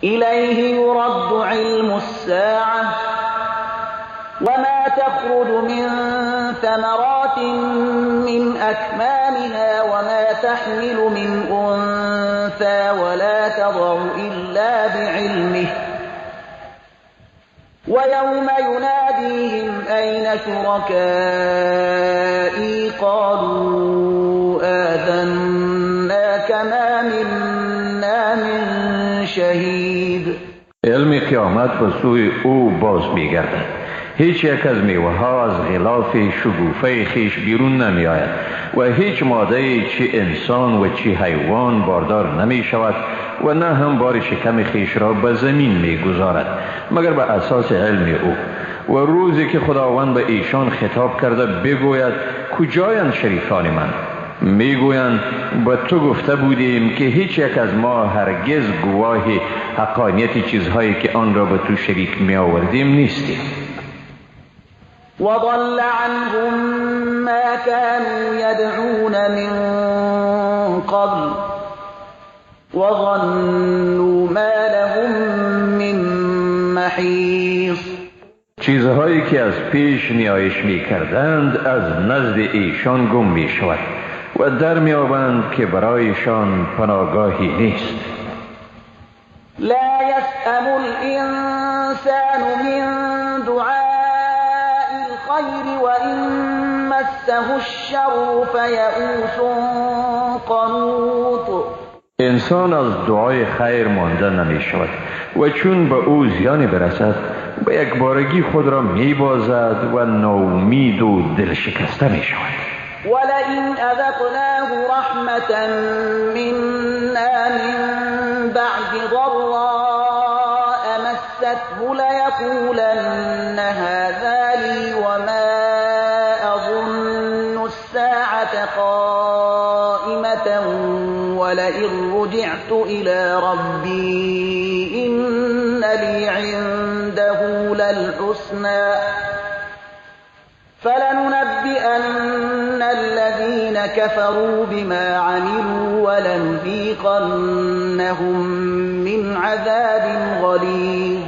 إليه يرد علم الساعة وما تخرج من ثمرات من أكمامها وما تحمل من أنثى ولا تضع إلا بعلمه ويوم يناديهم أين شركائي قالوا آذناك ما منا من شهید. علم قیامت به سوی او باز می‌گردد. هیچ یک از میوه‌ها از غلاف شگوفه خیش بیرون نمی آید و هیچ ماده چی انسان و چی حیوان باردار نمی شود و نه هم بار شکم خیش را به زمین می گذارد مگر به اساس علم او. و روزی که خداوند به ایشان خطاب کرده بگوید کجایند شریکان من؟ میگویند به تو گفته بودیم که هیچ یک از ما هرگز گواه حقانیت چیزهایی که آن را به تو شریک می آوردیم نیستیم. وضل عنهم ما كانوا يدعون من قبل وظنوا ما لهم من محیص. چیزهایی که از پیش نیایش می کردند از نزد ایشان گم می شود و در می آبند که برایشان پناهگاهی نیست. لا يسأم الإنسان من دعاء الخير وإن مسه الشر فيئوس قنوط. انسان از دعای خیر مانده نمی شود و چون به او زیانی برسد به یک بارگی خود را می بازد و ناامید و دل شکسته می شود. ولئن أذقناه رحمة منا من بعد ضراء مسته ليقولن هذا لي وما أظن الساعة قائمة ولئن رجعت إلى ربي إن لي عنده للحسنى فلننبئن الذين كفروا بما عملوا ولنذيقنهم من عذاب غليظ.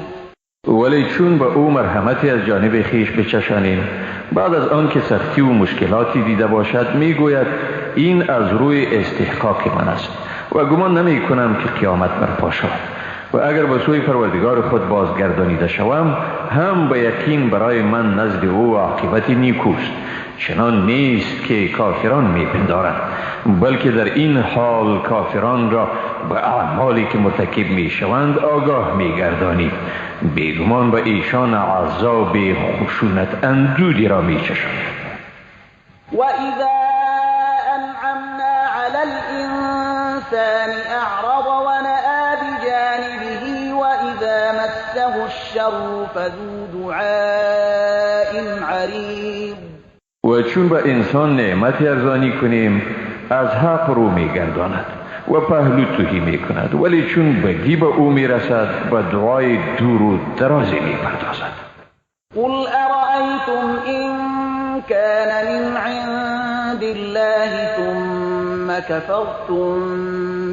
ولی چون به او مرحمتی از جانب خیش بچشانیم بعد از آن که سختی و مشکلاتی دیده باشد میگوید این از روی استحقاق من است و گمان نمی کنم که قیامت برپا شود و اگر به سوی پروردگار خود بازگردانیده شوم هم به یقین برای من نزد او عاقبت نیکوست. چنان نیست که کافران میپندارند، بلکه در این حال کافران را به اعمالی که مرتکب میشوند آگاه میگردانیم. بیگمان به ایشان عذاب خشونت اندودی را میچشانیم. و اذا انعمنا علی الانسان اعرض ونأى بجانبه واذا مسه الشر فذو دعاء عریض. و چون به انسان نعمت ارزانی کنیم از حق رو میگرداند و پهلو تهی میکند، ولی چون بدی به او میرسد به دعای دور و درازی میپردازد. قل ارأیتم ان كان من عند الله ثم كفرتم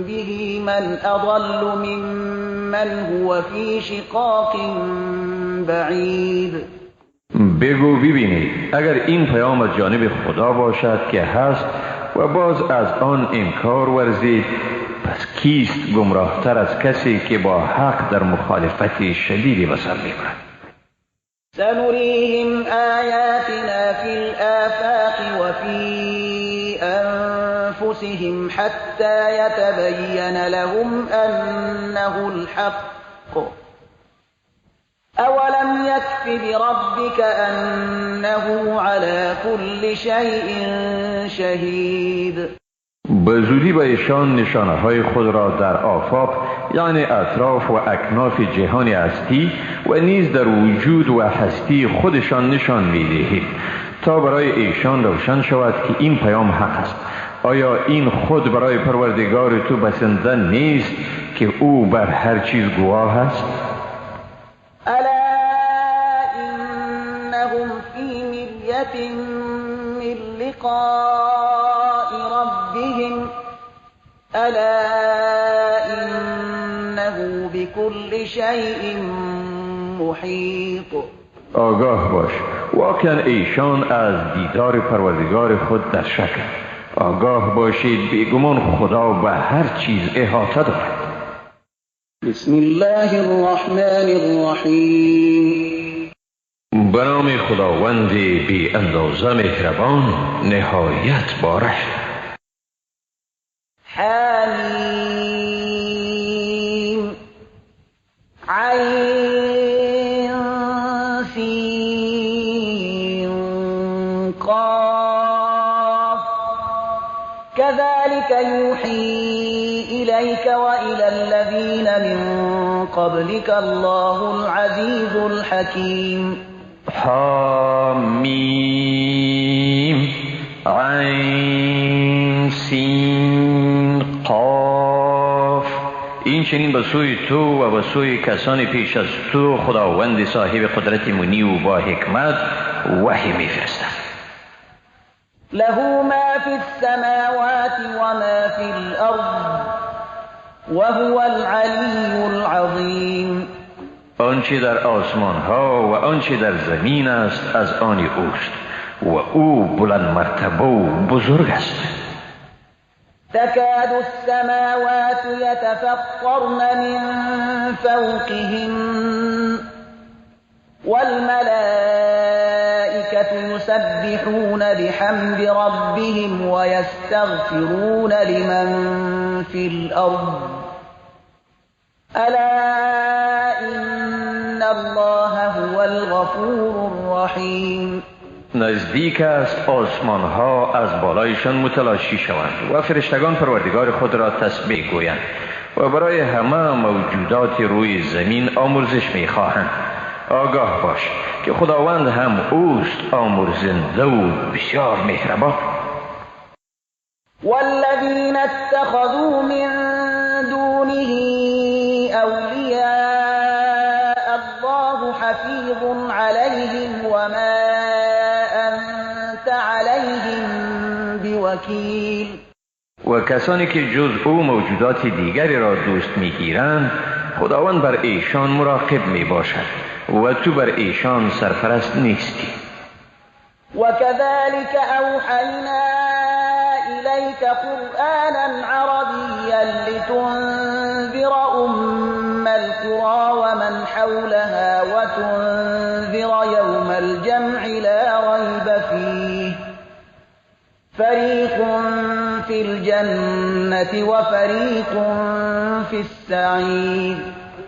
به من اضل ممن هو في شقاق بعید. بگو ببینید اگر این پیام از جانب خدا باشد که هست و باز از آن انکار ورزید، پس کیست گمراهتر از کسی که با حق در مخالفت شدیدی به سر میبرد؟ سنریهم آیاتنا فی الآفاق وفی انفسهم حتی یتبین لهم انه الحق اولم یکف بربک انه علی کل شیء شهید. به زودی به ایشان نشانه های خود را در آفاق یعنی اطراف و اکناف جهان هستی و نیز در وجود و هستی خودشان نشان می‌دهیم تا برای ایشان روشن شود که این پیام حق است. آیا این خود برای پروردگار تو بسنده نیست که او بر هر چیز گواه است؟ الا انهم فی مریة من لقاء ربهم الا انه إنه بكل شيء محيط. آگاه باش، واقعا ایشان از دیدار پروردگار خود در شکند. آگاه باشید، بیگمان خدا به هر چیز احاطه دارد. بسم الله الرحمن الرحیم. به نام خداوند بی اندازه مهربان، نهایت بارش. حمیم عین سین قاف. كذلك يوحي إليك وإلى الذين من قبلك الله العزيز الحكيم. حمیم عین سین قاف. این چنین به سوی تو و به سوی کسان پیش از تو خداوند صاحب قدرت منی و با حکمت وحی می‌فرستد. له ما في السماوات وما في الأرض وهو العلی العظیم. آنچه در آسمان ها و آنچه در زمین است از آن اوست و او بلند مرتبه و بزرگ است. تكاد السماوات يتفطرن من فوقهن والملائكة يسبحون بحمد ربهم ويستغفرون لمن في الأرض ألا إن الله هو الغفور الرحيم. نزدیک است آسمان ها از بالایشان متلاشی شوند و فرشتگان پروردگار خود را تسبیح گویند و برای همه موجودات روی زمین آمرزش میخواهند. آگاه باش که خداوند هم اوست آمرزنده و بسیار مهربان. والذین اتخذوا من دونه اولیاء الله حفیظ علیهم وما انت علیهم بوکیل. و کسانی که جز او موجودات دیگری را دوست میگیرند، خداوند بر ایشان مراقب میباشد و تو بر ایشان سرپرست نیستی. وكذلك أوحينا إليك قرآنا عربيا لتنذر أم القرى ومن حولها وتنذر يوم الجمع لا ريب فيه فريق في الجنة وفريق في السعير.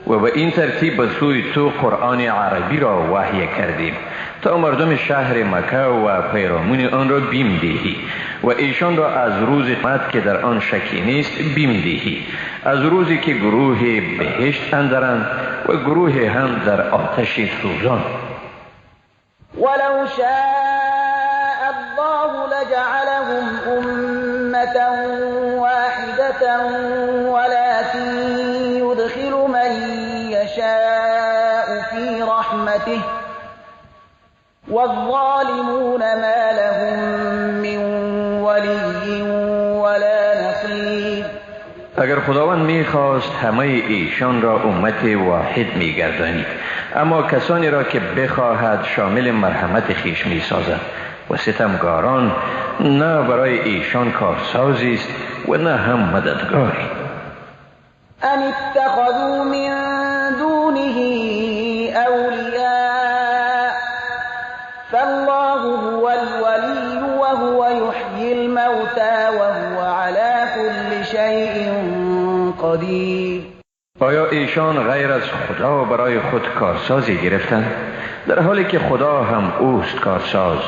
و به این ترتیب به سوی تو قرآن عربی را وحی کردیم تا مردم شهر مکه و پیرامون آن را بیم دهی و ایشان را از روز قیامت که در آن شکی نیست بیم دهی، از روزی که گروه بهشت اندرند و گروه هم در آتش سوزان. ولو شاء الله لجعلهم أمة واحدة ولكن يدخل من يشاء في رحمته والظالمون ما لهم من ولي ولا نصير. اگر خداوند میخواست همه ایشان را امت واحد میگردانید، اما کسانی را که بخواهد شامل مرحمت خویش میسازد و ستمگاران نه برای ایشان کارسازی است و نه هم مددگاری. ام اتخذوا من دونه اولیاء فالله هو الولی وهو یحیی الموتی وهو علی كل شیء قدیر. آیا ایشان غیر از خدا برای خود کارسازی گرفتند، در حالی که خدا هم اوست کارساز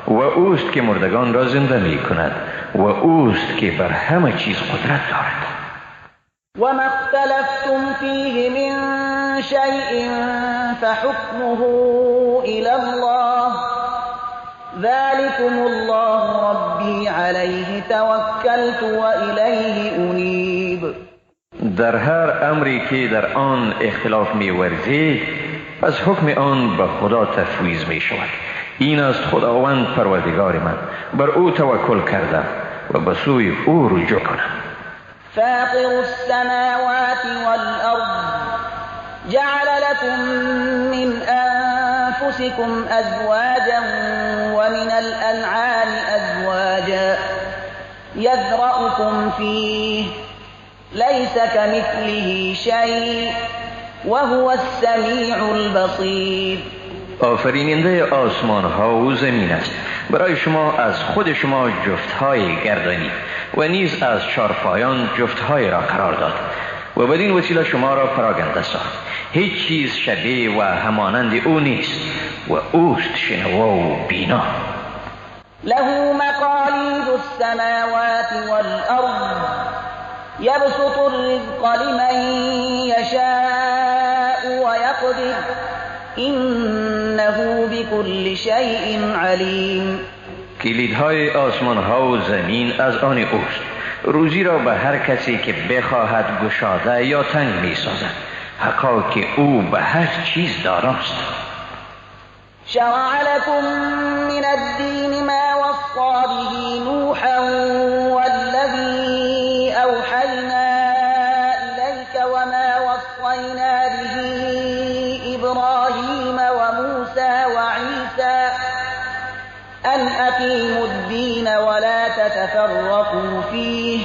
و اوست که مردگان را زنده می کند و اوست که بر همه چیز قدرت دارد. و ما اختلفتم فیه من شیء فحکمه الی الله ذلكم الله ربی علیه توکلت و الیه انیب. در هر امری که در آن اختلاف می‌ورزید، پس حکم آن به خدا تفویض می شود. این است خداوند پروردگار من، بر او توکل کردم و به سوی او رجوع کنم. فاطر السماوات والأرض جعل لكم من أنفسكم أزواجا ومن الأنعام أزواجا يذرأكم فيه ليس كمثله شيء وهو السميع البصير. آفریننده آسمان ها و زمین است. برای شما از خود شما جفتهای گردانی و نیز از چارپایان جفتهای را قرار داد و بدین وسیله شما را پراگنده ساخت. هیچ چیز شبیه و همانند او نیست و اوست شنوا و بینا. له مقالید السماوات والارض یبسط الرزق لمن یشاء ویقدر انه بكل شیء علیم. کلیدهای آسمان ها و زمین از آن اوست. روزی را به هر کسی که بخواهد گشاده یا تنگ می سازد. حقا که او به هر چیز داراست. شرع لكم من الدین ما وصى به نوحا والذی اوحینا الیک وما وصینا به ابراهیم وموسى وعیسی أن أقيموا الدين ولا تتفرقوا فيه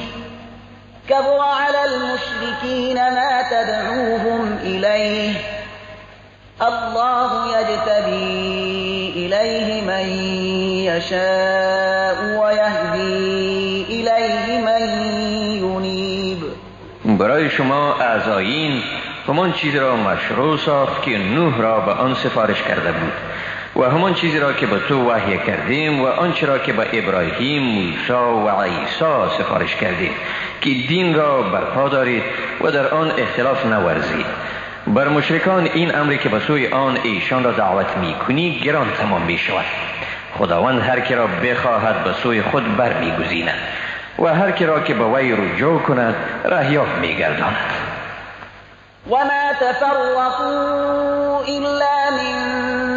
كبر على المشركين ما تدعوهم إليه الله يجتبي إليه من يشاء ويهدي إليه من ينيب. برای شما اعضایین همان چیز را مشروع ساخت که نوح را به آن سفارش کرده بود و همان چیزی را که به تو وحی کردیم و آنچه را که به ابراهیم، موسی و عیسی سفارش کردیم که دین را برپا دارید و در آن اختلاف نورزید. بر مشرکان این امری که به سوی آن ایشان را دعوت میکنی گران تمام میشود. خداوند هر که را بخواهد به سوی خود بر میگزیند و هر که را که به وی رجوع کند رهیاب میگرداند. وما تفرقوا إلا من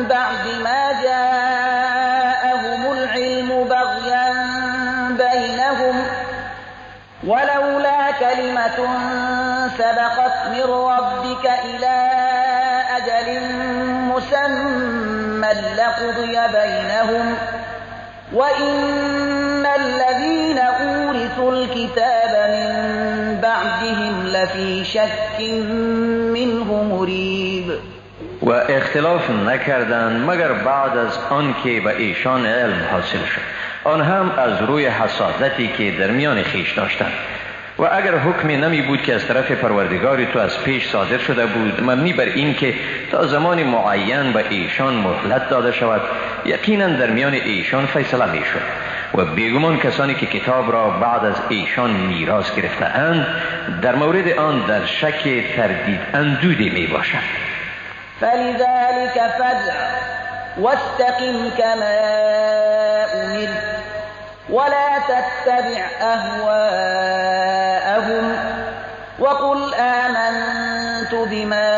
بعد ما جاءهم العلم بغيا بينهم ولولا كلمة سبقت من ربك إلى أجل مسمى لقضي بينهم وإن الذين أورثوا الكتاب من بعدهم لفي شك منه مريب. و اختلاف نکردند مگر بعد از آن که به ایشان علم حاصل شد، آن هم از روی حسادتی که در میان خویش داشتند. و اگر حکمی نمی بود که از طرف پروردگار تو از پیش صادر شده بود مبنی بر این که تا زمان معین به ایشان مهلت داده شود، یقینا در میان ایشان فیصله می شد. و بیگمان کسانی که کتاب را بعد از ایشان میراث گرفته اند در مورد آن در شک تردید اندودی می باشند. فلذلك فادع واستقم كما أمرت ولا تتبع أهواءهم وقل آمنت بما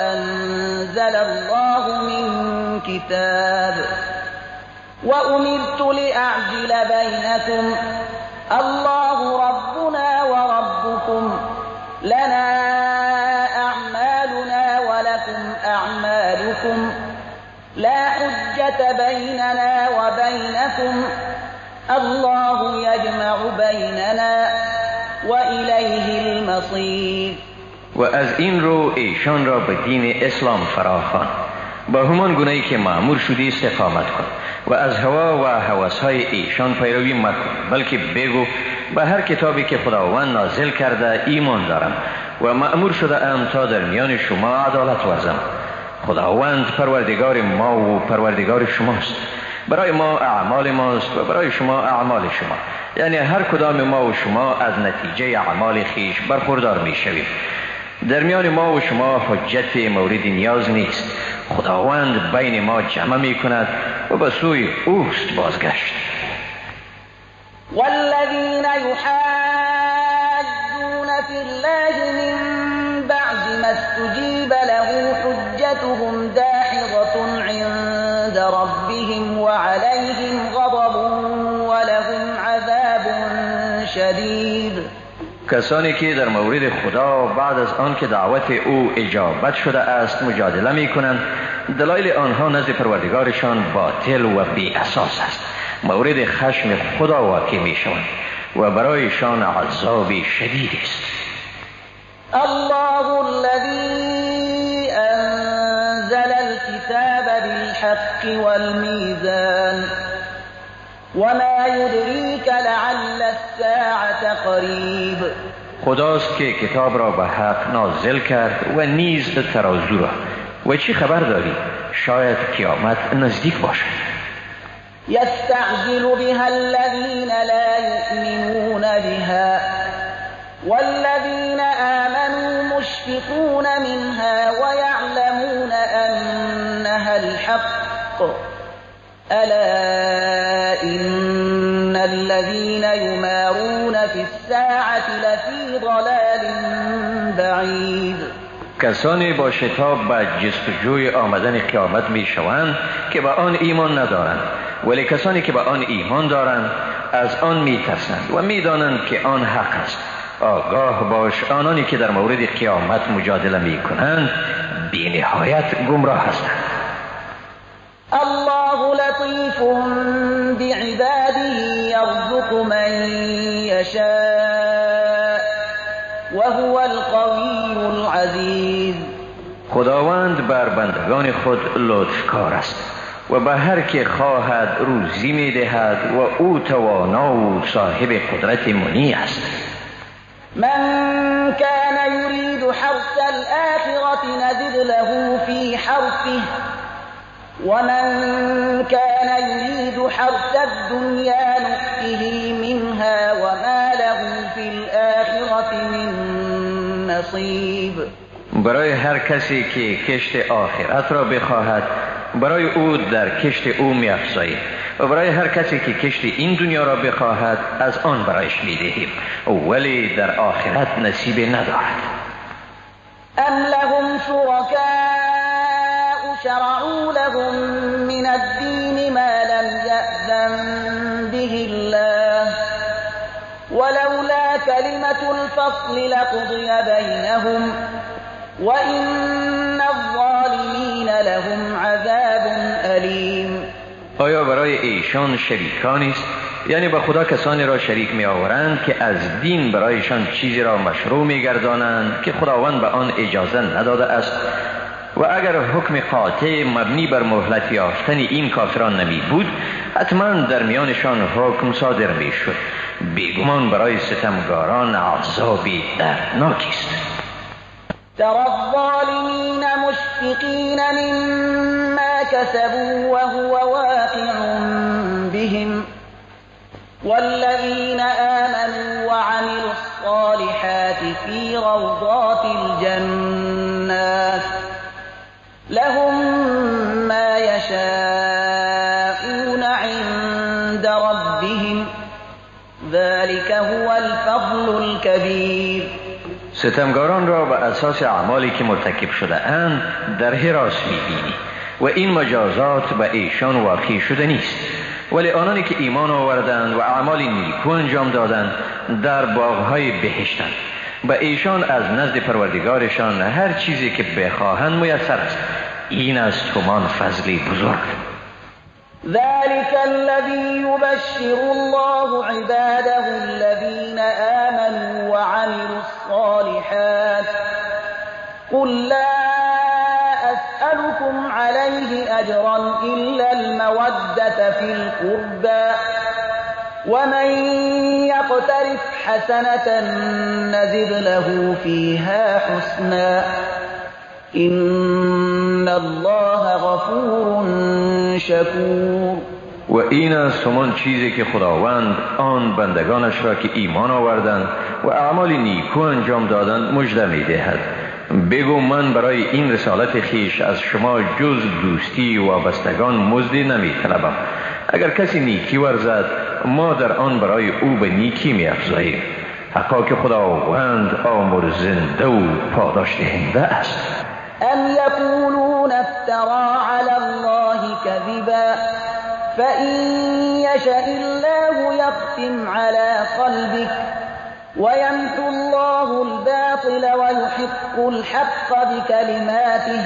أنزل الله من كتاب وأمرت لأعدل بينكم الله ربنا وربكم لنا أعمالنا ولكم أعمالكم لا حجة بيننا وبينكم الله يجمع بيننا وإليه المصير. و از این رو ایشان را به دین اسلام فراخوان، با همان گونه‌ای که مأمور شدی استقامت کن و از هوا و هوس‌های ایشان پیروی مکن، بلکه بگو به هر کتابی که خداوند نازل کرده ایمان دارم و مأمور شده ام تا در میان شما عدالت ورزم. خداوند پروردگار ما و پروردگار شماست، برای ما اعمال ماست و برای شما اعمال شما، یعنی هر کدام ما و شما از نتیجه اعمال خیش برخوردار می شویم. در میان ما و شما حجت مورد نیاز نیست، خداوند بین ما جمع می کند و به سوی اوست بازگشت. والذین یحاجون فی الله من بعد ما استجیب له حجتهم داحضة عند ربهم وعليهم غضب ولهم عذاب شدید. کسانی که در مورد خدا بعد از آن که دعوت او اجابت شده است مجادله می کنند، دلایل آنها نزد پروردگارشان باطل و بی اساس است، مورد خشم خدا واقع می شوند و برایشان عذاب شدید است. الله الذي أنزل الكتاب بالحق والميزان وما يدريك لعل الساعة قریب. خداست که کتاب را به حق نازل کرد و نیز ترازو را، و چی خبر داری؟ شاید قیامت نزدیک باشد. يستعجل بها الذين لا يؤمنون بها والذين آمنوا مشفقون منها ويعلمون أنها الحق ألا إن الذين يمارون في الساعة لفي ضلال بعيد. کسانی با شتاب به جستجوی آمدن قیامت می شوند که به آن ایمان ندارند، ولی کسانی که به آن ایمان دارند از آن می ترسند و می دانند که آن حق است. آگاه باش، آنانی که در مورد قیامت مجادله می کنند بی نهایت گمراه هستند. الله لطیف بعباده یرزق من یشاء وهو القوی العزیز. خداوند بر بندگان خود لطفکار است و به هر که خواهد روزی می دهد و او توانا و صاحب قدرت منی است. من كان يريد حرث الآخرة نزد له في حرثه ومن كان يريد حرث الدنيا نؤته منها وما له في الآخرة من نصيب. برای هر کسی که کشت آخرت را بخواهد برای او در کشت او می‌افزاییم و برای هر کسی که کشت این دنیا را بخواهد از آن برایش می‌دهیم، ولی در آخرت نصیب ندارد. ام لهم شرکاء شرعوا لهم من الدین ما لم یأذن به الله ولولا کلمة الفصل لقضی بینهم وإن الظالمین لهم عذاب ألیم. آیا برای ایشان شریکانی است؟ یعنی به خدا کسانی را شریک می آورند که از دین برایشان چیزی را مشروع می گردانند که خداوند به آن اجازه نداده است، و اگر حکم قاطع مبنی بر مهلت یافتن این کافران نمی بود حتما در میانشان حکم صادر می شد. بیگمان برای ستمگاران عذابی دردناکی است. ترى الظالمین مشفقین مما كسبوا وهو واقع بهم والذین آمنوا وعملوا الصالحات في روضات الجنات لهم ما يشاءون عند ربهم ذلك هو الفضل الكبير. ستمگاران را به اساس اعمالی که مرتکب شده اند در هراس می‌بینی و این مجازات به ایشان واقع شده نیست، ولی آنانی که ایمان آوردند و اعمال نیکو انجام دادند در باغ‌های بهشتند. به ایشان از نزد پروردگارشان هر چیزی که بخواهند میسر است. این است همان فضل بزرگ. ذلك الذي يبشر الله عباده الذين آمنوا وعملوا الصالحات قل لا أسألكم عليه أجرا إلا المودة في القربى ومن يقترف حسنة نزد له فيها حسنا إن الله غفور شکور. و این است همان چیزی که خداوند آن بندگانش را که ایمان آوردند و اعمال نیکو انجام دادند مژده می‌دهد. بگو من برای این رسالت خیش از شما جز دوستی و وابستگان مزدی نمی‌طلبم. اگر کسی نیکی ورزد ما در آن برای او به نیکی می‌افزاییم. حقا که خداوند آمرزنده و پاداش دهنده است. ام یقولون افترا علی الله كذبا فإن يشأ الله يختم على قلبك ويمحو الله الباطل ويحق الحق بكلماته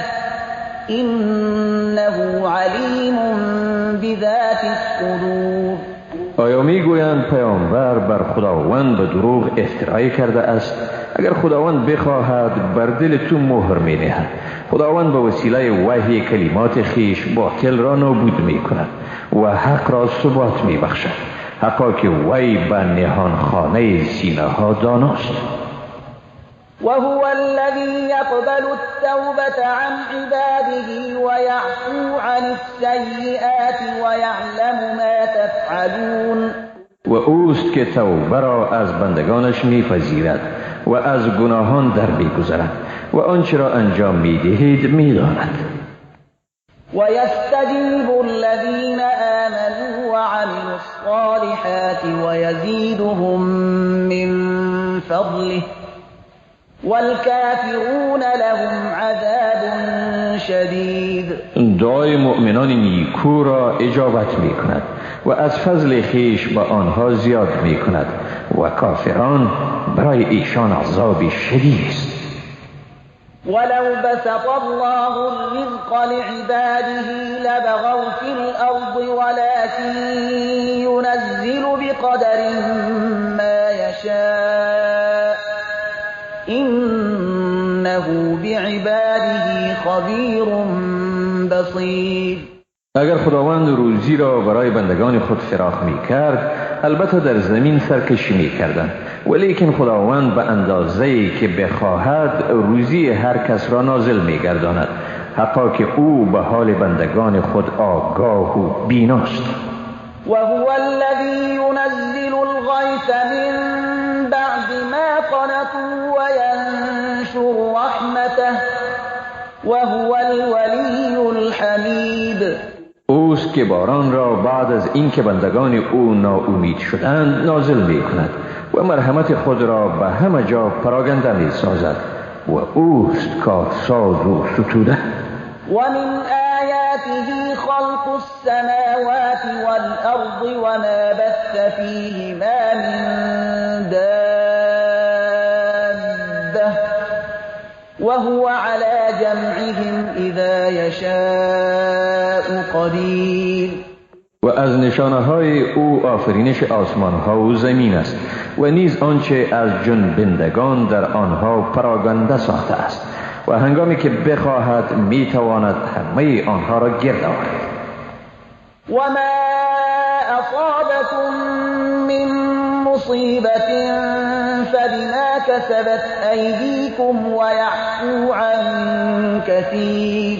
إنه عليم بذات الصدور. آیا میگویند پیامبر بر خداوند به دروغ افترای کرده است؟ اگر خداوند بخواهد بر دل تو مهر می نهد. خداوند به وسیله وحی کلمات خیش باطل را نابود می کند و حق را ثبات می بخشد، حقا که وی به نهان خانه سینه ها داناست. وهو الذي يقبل التوبة عن عباده ويعفو عن السيئات ويعلم ما تفعلون. و اوست که توبه را از بندگانش میپذیرد و از گناهان در میگذرد و آنچه را انجام میدهید میداند. ويستجيب الذين آمنوا وعملوا الصالحات ويزيدهم من فضله والكافرون لهم عذاب شدید. دعای مؤمنان نیکو را اجابت می کند و از فضل خویش به آنها زیاد می کند و کافران برای ایشان عذاب شدید است. ولو بسط الله الرزق لعباده لبغوا في الأرض ولكن ينزل بقدر ما يشاء إنه بعباده خبير بصير. اگر خداوند روزی را برای بندگان خود فراخ می کرد، البته در زمین سرکشی می کردند، ولیکن خداوند به اندازه‌ای که بخواهد روزی هر کس را نازل می گرداند، حقا که او به حال بندگان خود آگاه و بیناست. وهو الذي ينزل الغيث من بعد ما قنطوا وينشر رحمته وهو الولي الحميد. اوست که باران را بعد از اینکه بندگان او ناامید شدند نازل می کند و مرحمت خود را به همه جا پراگنده می سازد و اوست کارساز و ستوده. ومن آیاته خلق السماوات والأرض وما بث فيهما من دابة وهو على جمعهم إذا يشاء قدير. و از نشانه های او آفرینش آسمان ها و زمین است و نیز آنچه از جنبندگان در آنها پراگنده ساخته است و هنگامی که بخواهد میتواند همه آنها را گرد آورد. و ما اصابکم من مصیبت فبما کسبت ایدیکم ویعفو عن کثیر.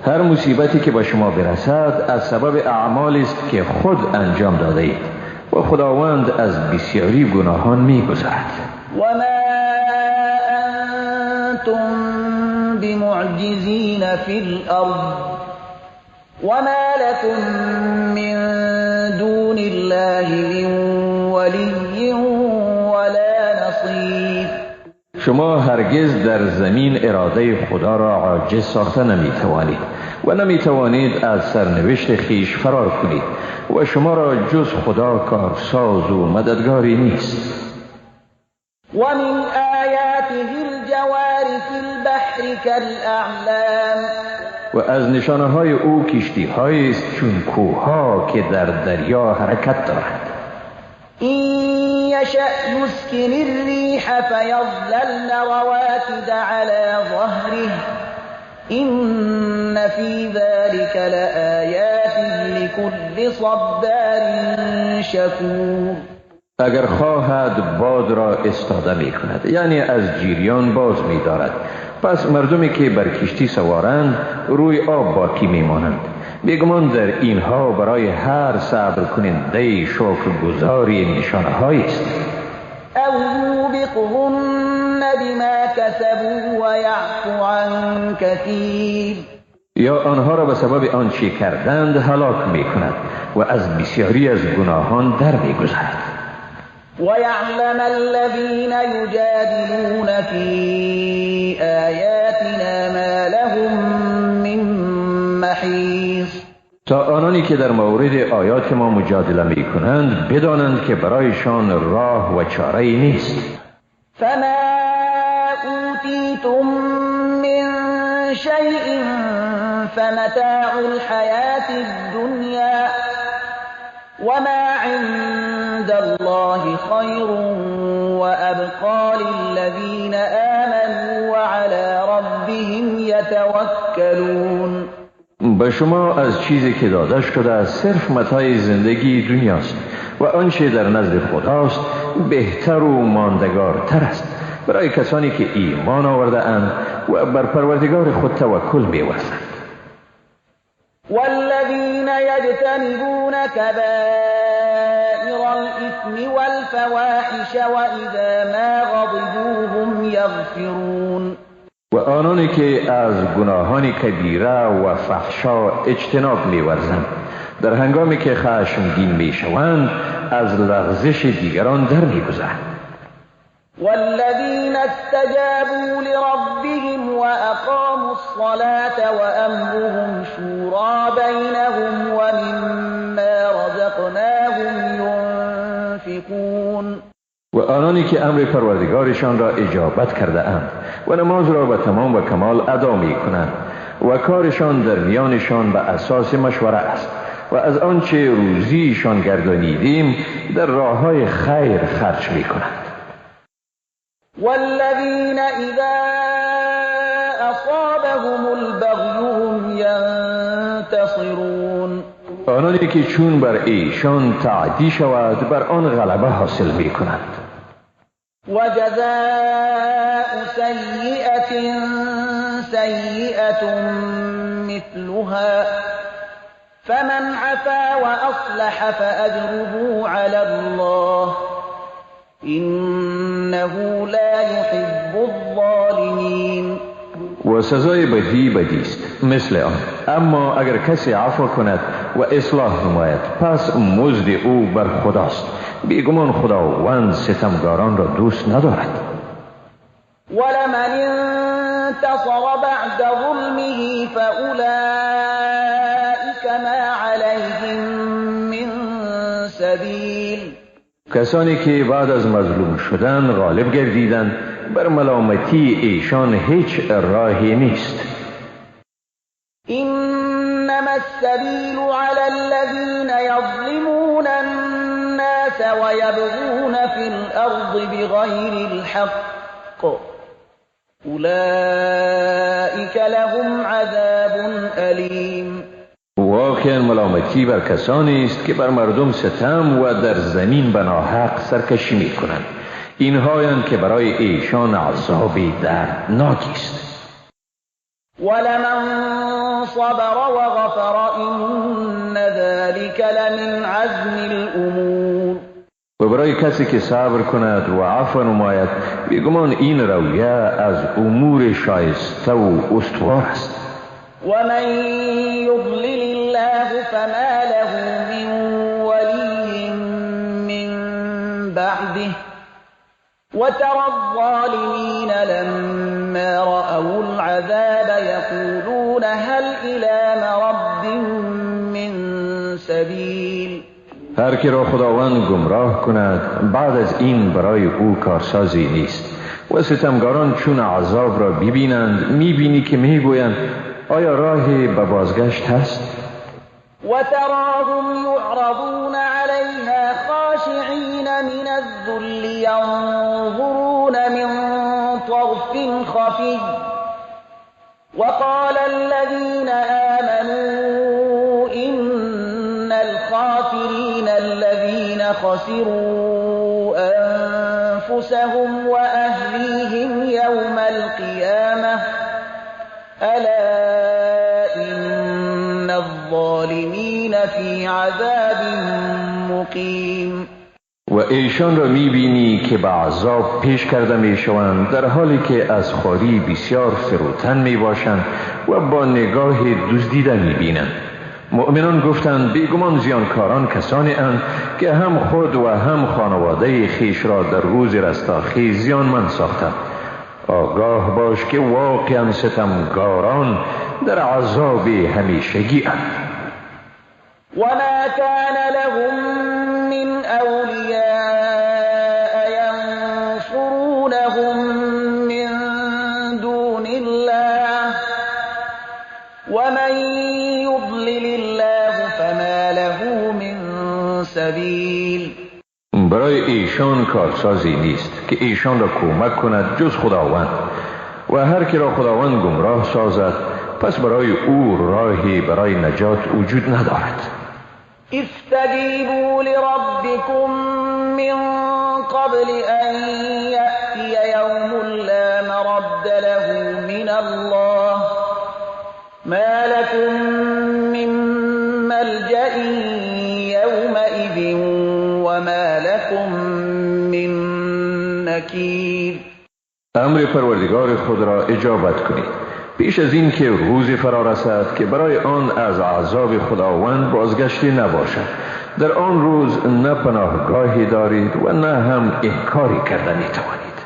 هر مصیبتی که به شما برسد از سبب اعمالی است که خود انجام داده اید و خداوند از بسیاری گناهان میگذرد. و ما انتم بمعجزین فی الارض وما لكم من دون الله من ولی ولا نصیر. شما هرگز در زمین اراده خدا را عاجز ساخته نمیتوانید و نمیتوانید از سرنوشت خیش فرار کنید و شما را جز خدا کارساز و مددگاری نیست. ومن آیاته الجوار فی البحر كالأعلام. و از نشانه های او کشتی هایی است چون کوه که در دریا حرکت دارند. إن يشأ يسكن الريح فيظللن رواكد على ظهره إن في ذلك لآيات لكل صبار شكور. اگر خواهد باد را استاده می کند، یعنی از جریان باز می دارد. پس مردمی که بر کشتی سوارند روی آب باقی می مانند. بیگمان در اینها برای هر صبر کننده شکرگزاری نشانه هایی است. او یوبقهن بما کسبوا ویعفو عن کثیر. یا آنها را به سبب آنچه کردند هلاک می کند و از بسیاری از گناهان در می گذرد. ويعلم الذين يجادلون في آياتنا ما لهم من محيص. تا آنانی آنانی که در مورد آیات ما مجادله می کنند بدانند که برایشان راه و چاره ای نیست. فما اوتیتم من شیء فمتاع الحیاة الدنیا وما عند الله خیر وأبقى للذین آمنوا وعلى ربهم یتوکلون. به شما از چیزی که داده شده صرف متاع زندگی دنیاست و آنچه در نزد خداست بهتر و ماندگارتر است برای کسانی که ایمان آورده اند و بر پروردگار خود توکل می‌ورزند. والذین یجتنبون کبائر الاثم والفواحش واذا ما غضبوا هم یغفرون. و آنانی که از گناهان کبیره و فحشا اجتناب می‌ورزند در هنگامی که خشمگین می‌شوند از لغزش دیگران در می‌گذرند. والذین استجابوا لربهم وأقاموا الصلاة وأمرهم شورى بینهم ومما رزقناهم ينفقون. و آنانی که امر پروردگارشان را اجابت کرده اند و نماز را به تمام و کمال ادا می کنند و کارشان در میانشان به اساس مشوره است و از آنچه روزیشان گردانیدیم در راههای خیر خرج می کنند. والذین اذا اصابهم البغی هم ینتصرون. آنانی که چون بر ایشان تعدی شود بر آن غلبه حاصل می کنند. وجزاء سیئة سیئة مثلها فمن عفا وأصلح فأجره على الله إنه لا يحب الظالمین. و سزای بدی بدی است مثل آن، اما اگر کسی عفو کند و اصلاح نماید پس مزد او بر خداست، بیگمان خداوند ستمگاران را دوست ندارد. ولمن انتصر بعد ظلمه فأولئک ما علیهم من سبیل. کسانی که بعد از مظلوم شدن غالب گردیدند بر ملامتی ایشان هیچ راهی نیست. انما السبیل علی الذین یظلمون الناس ویبغون فی الارض بغیر الحق اولئک لهم عذاب الیم. واقعا ملامتی بر کسانی است که بر مردم ستم و در زمین به ناحق سرکشی می کنند. اینهایند که برای ایشان عذاب دردناکی است. ولمن صبر وغفر إن ذلك لمن عزم الأمور. و برای کسی که صبر کند و عفو نماید بیگمان این رویه از امور شایسته و استوار است. ومن يضلل الله فما له من ولي من بعده وترى الظالمين لما رأوا العذاب يقولون هل إلى مرد من سبيل. هر که را خداوند گمراه کند بعد از این برای او کارسازی نیست. و ستمگاران چون عذاب را ببینند میبینی که میگویند آیا راهی به بازگشت هست؟ وتراهم يعرضون عليها خاشعين من الذل ينظرون من طرف خفي وقال الذين آمنوا إن الخاسرين الذين خسروا أنفسهم وأهليهم يوم القيامة ألا إن الظالمين في عذاب مقیم. و ایشان را میبینی که به عذاب پیش کرده میشوند در حالی که از خواری بسیار فروتن میباشند و با نگاه دزدیده میبینند. مؤمنان گفتند بیگمان زیانکاران کسانی اند که هم خود و هم خانواده خویش را در روز رستاخیز زیانمند ساختند. آگاه باش که واقعا ستمگاران در عذاب همیشگی اند. وما كان لهم من أولياء ينصرونهم من دون الله ومن يضلل الله فما له من سبیل. برای ایشان کارسازی نیست که ایشان را کمک کند جز خداوند، و هر که را خداوند گمراه سازد پس برای او راهی برای نجات وجود ندارد. استجیبوا لربکم من قبل ان یأتی یوم لا مرد له من الله ما لكم من ملجأ یومئذ وما لكم من نکیر. امر پروردگار خود را اجابت کنید پیش از این که روزی فرا رسد که برای آن از عذاب خداوند بازگشتی نباشد. در آن روز نه پناهگاهی دارید و نه هم انکاری کرده میتوانید.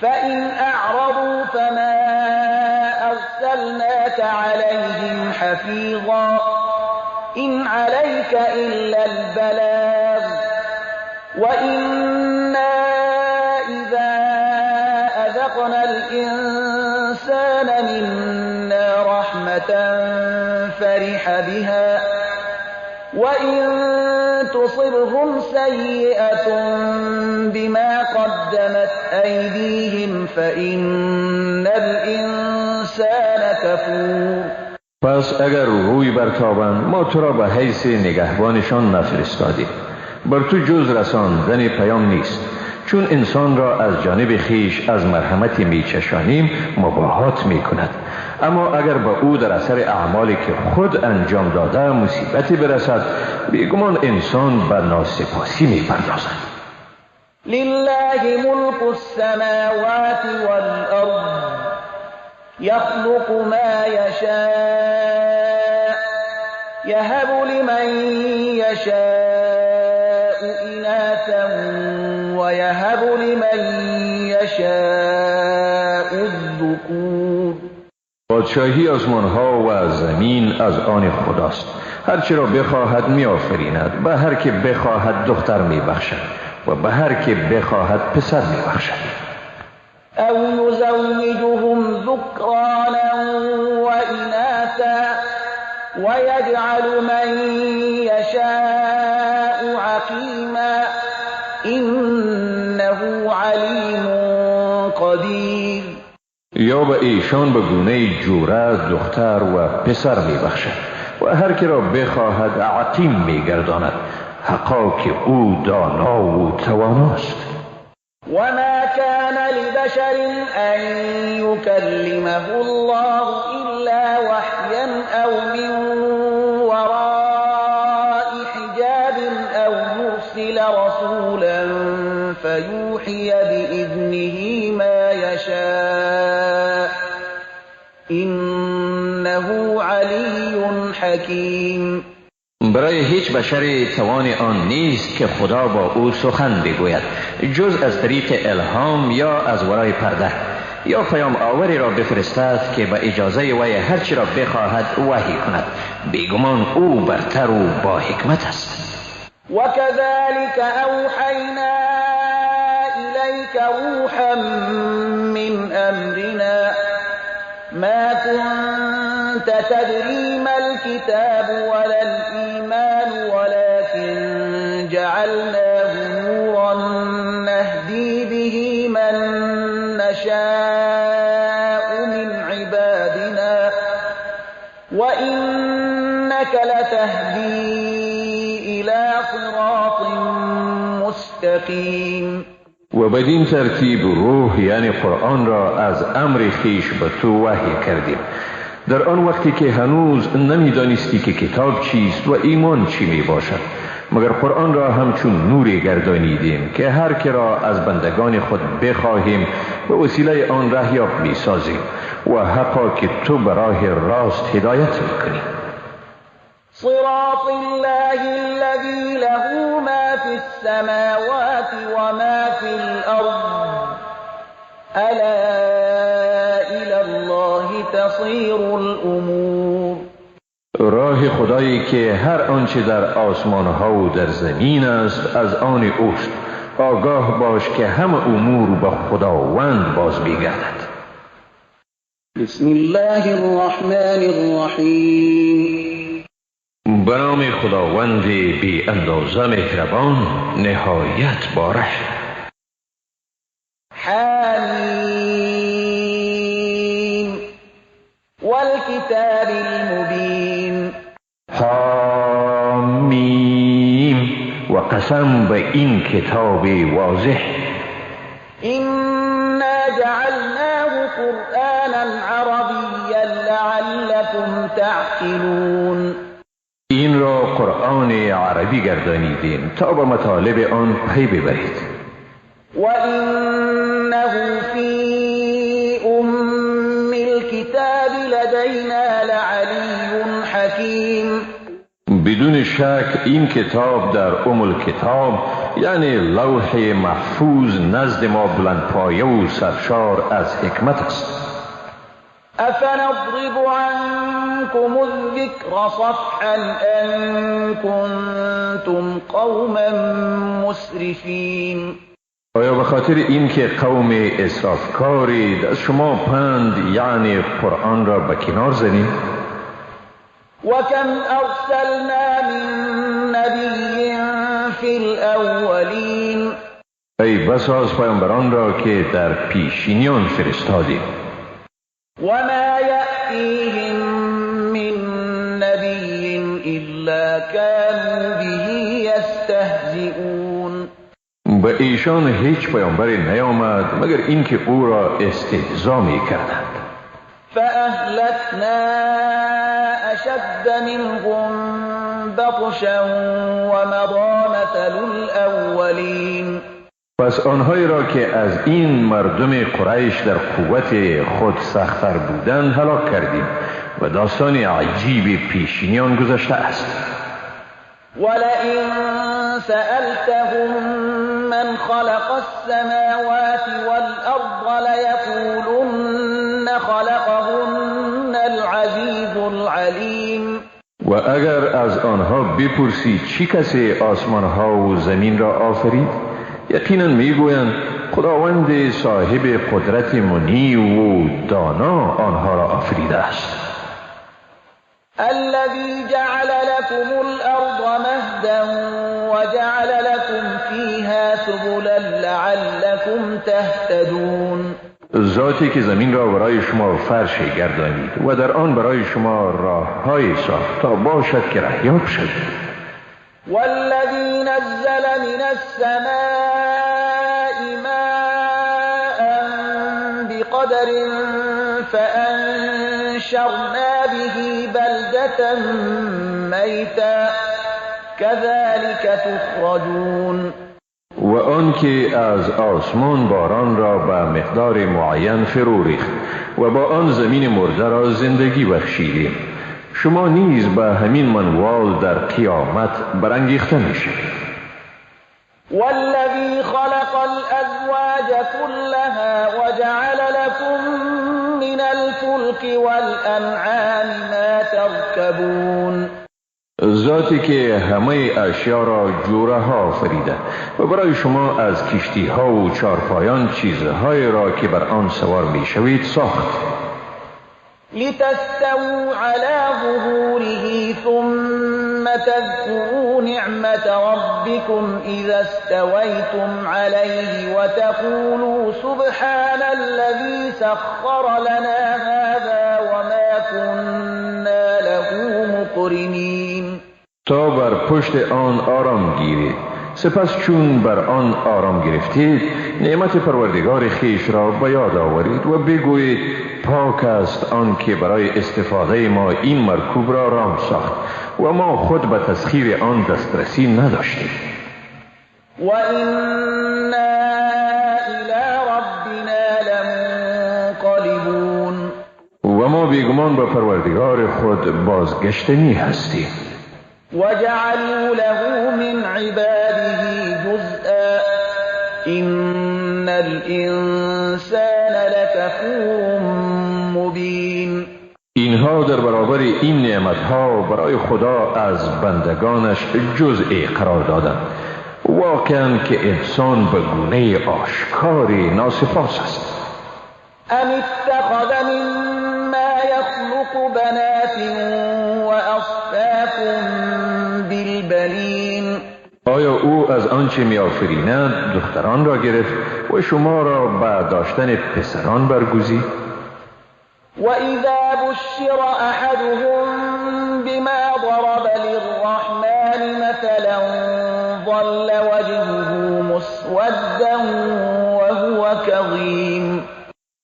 فإن أعرضوا فما أرسلناك عليهم حفیظا إن عليك إلا البلاغ وإنا إذا أذقنا الإنسان منا رحمة فرح بها وإن تصبهم سيئة بما قدمت أيديهم فإن الإنسان كفور. پس اگر روی برتابند ما تو را به حیث نگهبانشان نفرستادیم، بر تو جز رساندن پیام نیست. چون انسان را از جانب خیش از مرحمت میچشانیم مباهات میکند، اما اگر به او در اثر اعمالی که خود انجام داده مصیبتی برسد بیگمان انسان به ناسپاسی میپردازد. لله ملک السماوات والارض یخلق ما یشاء یهب لمن یشاء اناثا ویهب لمن یشاء الذکور. پادشاهی آسمانها و زمین از آن خداست. هر چه را بخواهد میآفریند، به هر که بخواهد دختر میبخشد و به هر که بخواهد پسر میبخشد. او یزوجهم ذکرانا و اناثا ویجعل من یشاء عقیما انه علیم قدیر. یا به ایشان به گونه جوره دختر و پسر میبخشد و هر که را بخواهد عقیم میگرداند، حقا که او دانا و تواناست. وما كان لبشر أن يكلمه الله إلا وحيا أو من وراء حجاب أو يرسل رسولا فيوحي بإذنه ما يشاء إنه علي حكيم. برای هیچ بشری توان آن نیست که خدا با او سخن بگوید جز از طریق الهام یا از ورای پرده، یا پیام آوری را بفرستد که به اجازه وی هرچی را بخواهد وحی کند. بیگمان او برتر و با حکمت است. وكذلك أوحينا إليك روحا من أمرنا ما كنت تدري ما الكتاب ولا الإيمان ولكن جعلناه نورا نهدي به من نشاء من عبادنا وإنك لتهدي إلى صراط مستقيم. و بدین ترتیب روح یعنی قرآن را از امر خیش به تو وحی کردیم، در آن وقتی که هنوز نمیدانستی که کتاب چیست و ایمان چی می باشد، مگر قرآن را همچون نوری گردانیدیم که هر که را از بندگان خود بخواهیم به وسیله آن رهیاب می سازیم و حقا که تو به راه راست هدایت می کنی. صراط الله الذي له ما في السماوات وما في الأرض ألا إلى الله تصير الأمور. راه خدایی که هر آنچه در آسمان ها و در زمین است از آن اوست. آگاه باش که همه امور به خداوند باز می‌گردد. بسم الله الرحمن الرحیم. به نام خداوند بی اندازه مهربان، نهایت بارش. حمیم والکتاب المبین. حمیم و قسم به این کتاب واضح. إنا جعلناه قرآنا عربیا لعلكم تعقلون. این را قرآن عربی گردانیدیم تا به مطالب آن پی ببرید. وإنه في أم الكتاب لدينا لعلي حكيم. بدون شک این کتاب در ام الکتاب، یعنی لوح محفوظ، نزد ما بلندپایه و سرشار از حکمت است. افنضرب عنكم الذكر صفحا ان كنتم قوما مسرفين. آیا به خاطر اینکه قوم اسرافکارید از شما پند یعنی قرآن را به کنار زنید؟ وكم ارسلنا من نبی فی الاولین. ای بسا از پیامبران را که در پیشینیان فرستادیم. وما یأتیهم من نبی الا كانوا به یستهزئون. به ایشان هیچ پیامبری نیامد مگر اینکه او را استهزا می‌کردند. فأهلكنا أشد منهم بطشا ومضى مثل الأولين. پس آنهایی را که از این مردم قریش در قوت خود سخت‌تر بودند هلاک کردیم و داستان عجیب پیشینیان گذشته است. ولئن سألتهم من خلق السماوات والأرض ليقولن خلقهن العزیز العلیم. و اگر از آنها بپرسی چی کسی آسمانها و زمین را آفرید، یقینا میگویند خداوند صاحب قدرت منی و دانا آنها را آفریده است. الذي جعل لكم الأرض مهدا وجعل لكم فيها سبلا لعلكم تهتدون. ذاتی که زمین را برای شما فرش گردانید و در آن برای شما راه‌های ساخت تا باشد که رهیاب شوید. والذی نزل من السماء ماء بقدر فأنشرنا به بلدة میتا كذلك تخرجون. و آن که از آسمان باران را به مقدار معین فرو ریخت و با آن زمین مرده را زندگی بخشیدیم، شما نیز به همین منوال در قیامت برانگیخته میشوید. والذی خلق الازواج كلها وجعل لكم من الفلك والانعام ما تركبون. ذاتی که همه اشیا را جوره ها آفریده و برای شما از کشتی ها و چارپایان چیزهای را که بر آن سوار می شوید ساخت. لتستووا على ظهوره ثم تذكروا نعمة ربكم إذا استويتم عليه وتقولوا سبحان الذي سخر لنا هذا وما كنا له مقرنين. تا بر پشت آن آرام گیرید، سپس چون بر آن آرام گرفتید نعمت پروردگار خویش را به یاد آورید و بگویید پاک است آن که برای استفاده ما این مرکوب را رام ساخت و ما خود به تسخیر آن دسترسی نداشتیم. و إنا إلی ربنا لمنقلبون. و ما بیگمان به پروردگار خود بازگشتنی هستیم. وجعلوا له من عباده جزءا إن الإنسان لكفور مبين. اینها در برابر این نعمتها برای خدا از بندگانش جزئی قرار دادند. واقعا که انسان به گونه آشکاری ناسپاس است. ام اتخذ مما یخلق بنات واصفاکم بالبنین. آیا او از آنچه میآفریند دختران را گرفت و شما را به داشتن پسران برگزید؟ وإذا بشر أحدهم بما ضرب للرحمن مثلا ظل وجهه مسودا وهو كظيم.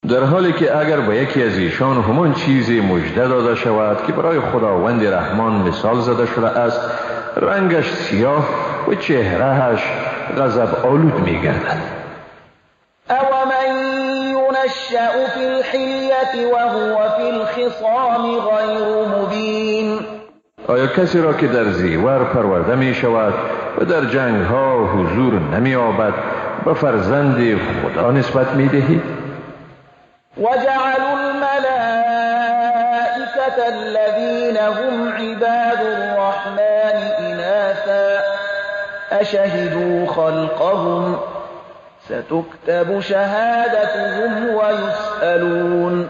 در حالی که اگر به یکی از ایشان همان چیزی مژده داده شود که برای خداوند رحمان مثال زده شده است، رنگش سیاه و چهرهش غضب آلود می‌گردد. أومن ينشأ في الحلية وهو في الخصام غير مبين. آیا کسی را که در زیور پرورده می شود و در جنگ ها حضور نمی یابد به فرزند خدا نسبت می دهید؟ وجعلوا الملائكة الذين هم عباد الرحمن إناثا أشهدوا خلقهم ستكتب شهادتهم ويسألون.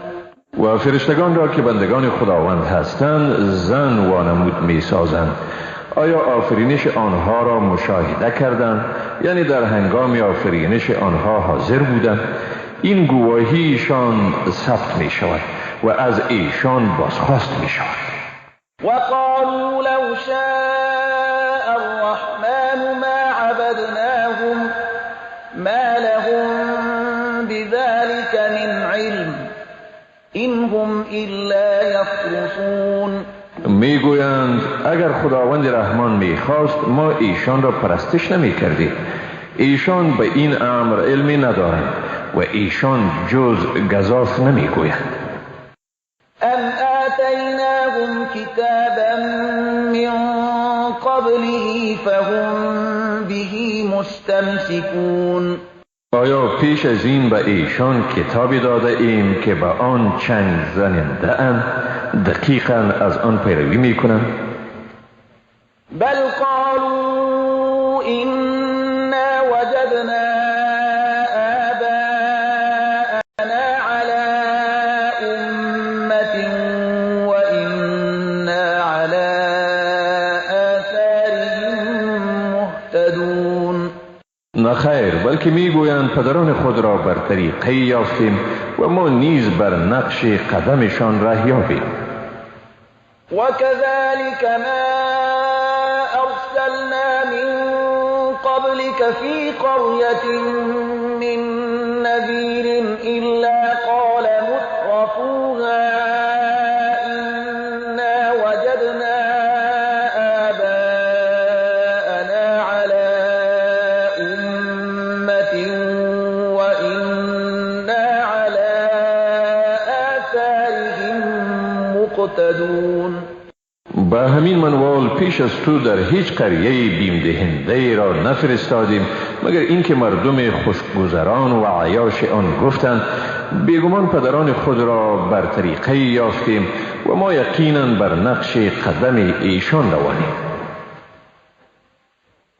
و فرشتگان را که بندگان خداوند هستند زن وانمود می سازند. آیا آفرینش آنها را مشاهده کردند؟ یعنی در هنگام آفرینش آنها حاضر بودند؟ این گواهیشان ثبت می شود و از ایشان بازخواست می شود. وقالوا لو شاء الرحمن ما عبدناهم ما لهم بذلك من علم إن هم إلا يخرصون. میگویند اگر خداوند رحمان میخواست ما ایشان را پرستش نمیکردیم. ایشان به این امر علمی ندارند و ایشان جز گزاف نمیگویند. ام آتیناهم کتابا من قبله فهم به مستمسکون. آیا پیش از این به ایشان کتابی داده ایم که به آن چنگ زننده اند، دقیقا از آن پیروی میکنند؟ بل قالوا إنا وجدنا آباءنا على أمة وإنا على آثارهم مهتدون. نه خیر، بلکه میگویند پدران خود را بر طریقه یافتیم و ما نیز بر نقش قدمشان ره یابیم. وكذلك ما أرسلنا من قبلك في قرية من نذير إلا قال مترفوها إنا وجدنا آباءنا على أمة وإنا على آثارهم مقتدون. به همین منوال پیش از تو در هیچ قریه بیم دهنده را نفرستادیم مگر اینکه مردم خوشگذران و عیاش آن گفتند بیگمان پدران خود را بر طریقه یافتیم و ما یقینا بر نقش قدم ایشان روانیم.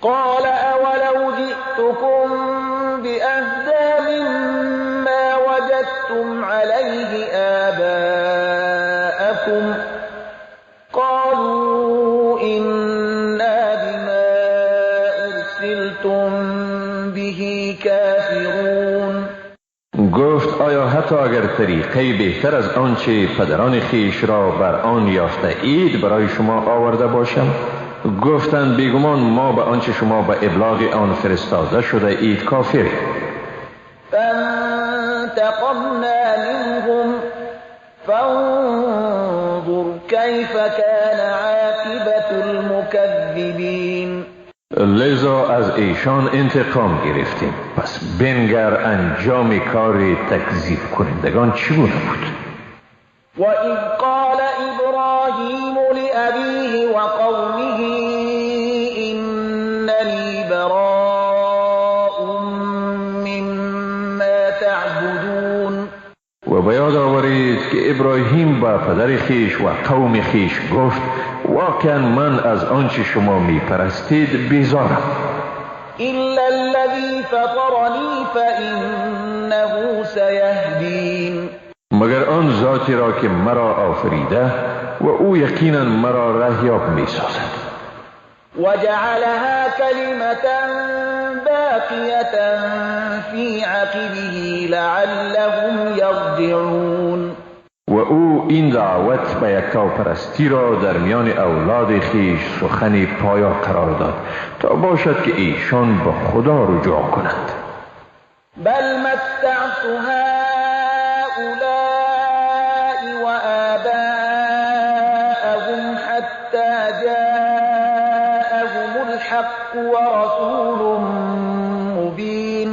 قال اولو جئتكم بأهدى مما وجدتم عليه آباءكم قالوا إنا بما أرسلتم به كافرون. گفت آیا حتی اگر طریقه بهتر از آنچه پدران خیش را بر آن یافته اید برای شما آورده باشم؟ گفتند بیگمان ما به آنچه شما به ابلاغ آن فرستاده شده اید کافریم. فانتقمنا منهم فانظر كيف كان عاقبة المكذبين. لذا از ایشان انتقام گرفتیم، پس بنگر انجام کار تکذیب کنندگان چگونه بود. وإذ قال إبراهيم لأبيه وقومه إنني براء مما تعبدون. و به یاد آورید که ابراهیم با پدر خیش و قوم خیش گفت واقعا من از آنچه شما می پرستید بیزارم. إلا الذي فطرني فإنه سيهدين. مگر آن ذاتی را که مرا آفریده و او یقینا مرا رهیاب می سازد. وجعلها كلمة باقية في عقبه لعلهم يرجعون. و او این دعوت به یکتاپرستی را در میان اولاد خویش سخن پایا قرار داد تا باشد که ایشان به خدا رجوع کنند. بل متعت هؤلاء وآباءهم حتى جاءهم الحق ورسول مبین.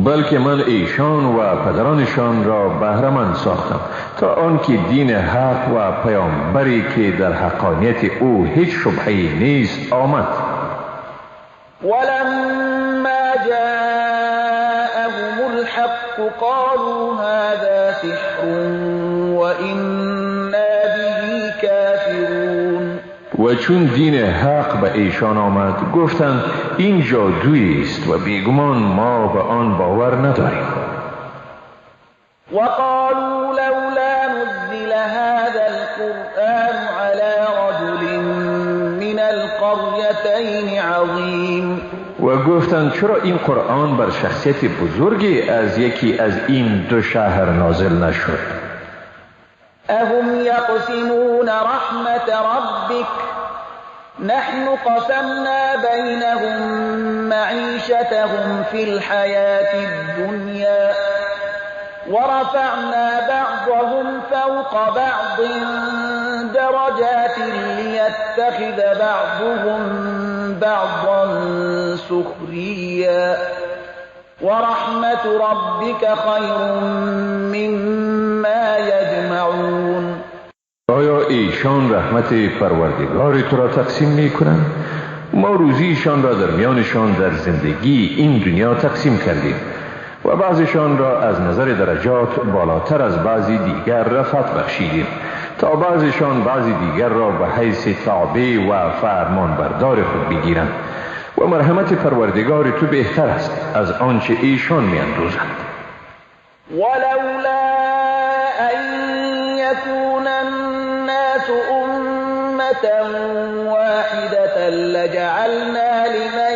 بلکه من ایشان و پدرانشان را بهره‌مند ساختم تا آنکه دین حق و پیامبری که در حقانیت او هیچ شبهه‌ای نیست آمد. ولما جاءهم الحق قالوا هذا سحر وإنا به كافرون. و چون دین حق به ایشان آمد گفتند این جادویی است و بیگمان ما به آن باور نداریم. وقالوا لولا نزل هذا القرآن على رجل من القريتين عظیم. و گفتند چرا این قرآن بر شخصیت بزرگی از یکی از این دو شهر نازل نشد؟ أهم يقسمون رحمة ربك نحن قسمنا بينهم معيشتهم في الحياة الدنيا ورفعنا بعضهم فوق بعض درجات ليتخذ بعضهم بعضا سخريا ورحمة ربك خير مما يجمعون. آیا ایشان رحمت پروردگار تو را تقسیم می کنند؟ ما روزیشان را در میانشان در زندگی این دنیا تقسیم کردیم و بعضیشان را از نظر درجات بالاتر از بعضی دیگر رفعت بخشیدیم تا بعضیشان بعضی دیگر را به حیث تابع و فرمانبردار خود بگیرند و مرحمت پروردگار تو بهتر است از آنچه ایشان میاندوزند. ولولا ان یکون الناس امة واحدة لجعلنا لمن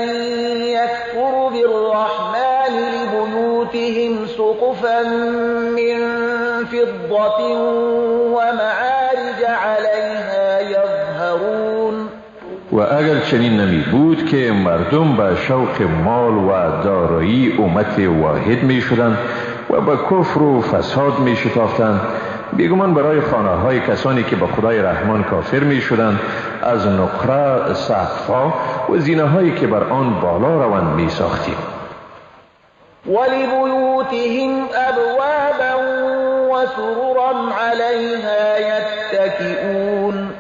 یکفر بالرحمن لبیوتهم سقفا من فضة ومعارج علیها یظهرون. و اگر چنین نمی بود که مردم به شوق مال و دارایی امت واحد می شدند و به کفر و فساد می شتافتند، بیگمان برای خانه های کسانی که به خدای رحمان کافر می شدند از نقره سقف‌ها و زینه هایی که بر آن بالا روند می ساختیم. ولبیوتهم ابوابا وسررا علیها یتکئون.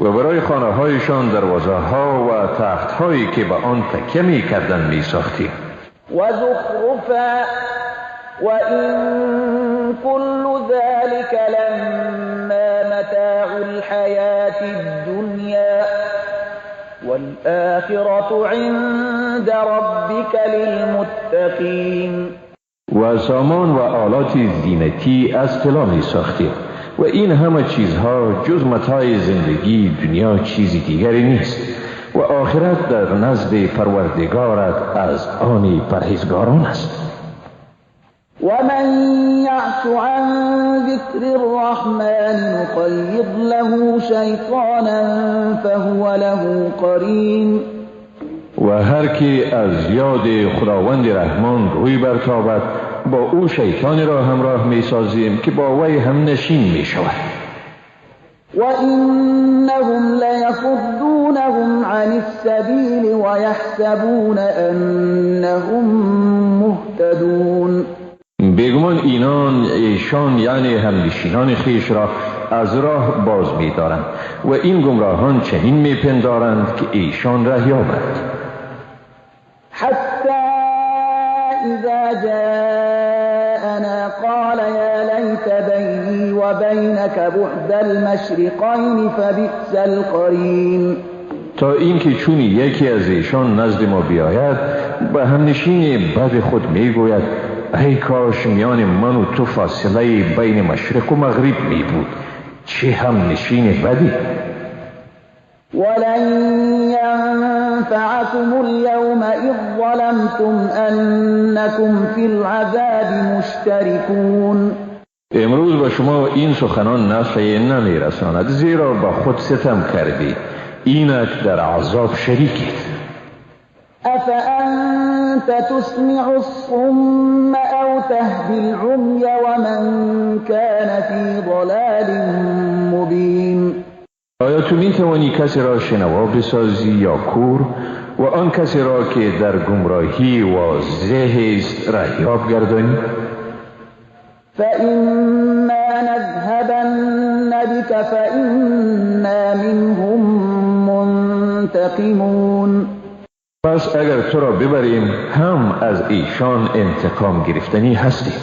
و برای خانه هایشان دروازه ها و تخت هایی که به آن تکیه می کردند می ساختیم. و زخرفا وإن كل ذلك لما متاع الحياة الدنيا والآخرة عند ربك للمتقين. و سامان و آلات زینتی از طلا می ساختیم و این همه چیزها جز متاع زندگی دنیا چیزی دیگری نیست و آخرت در نزد پروردگارت از آن پرهیزگاران است. ومن يعش عن ذكر الرحمن نقيض له شيطانا فهو له قرين. و هر کی از یاد خداوند رحمان روی برتابد با او شیطان را همراه می سازیم که با وی هم نشین می شود. وإنهم ليصدونهم عن السبيل ويحسبون أنهم مهتدون. بیگمان اینان ایشان یعنی همنشینان خیش را از راه باز می‌دارند و این گمراهان چنین می‌پندارند که ایشان ره یابند. حتی اذا جاءنا قال یا لیت وبينك بعد المشرقين فبئس القرين. تا اینکه چون یکی از ایشان نزد ما بیاید به همنشین بد خود میگوید ای کاش میان من و تو فاصله بین مشرق و مغرب می بود، چه همنشین بدی. ولن ينفعكم اليوم إذ ظلمتم أنكم في العذاب مشتركون. امروز به شما این سخنان نفعی نمیرساند، زیرا با خود ستم کردید، اینک در عذاب شریکید. أفأنت تسمع الصم أو تهدي العمي ومن كان في ضلال مبين. آیا تو می توانی کسی را شنوا بسازی یا کور، و آن کسی را که در گمراهی واضح است رهیاب گردانی؟ فإما نذهبن بك فإنا منهم منتقمون. پس اگر تو را ببریم هم از ایشان انتقام گرفتنی هستیم.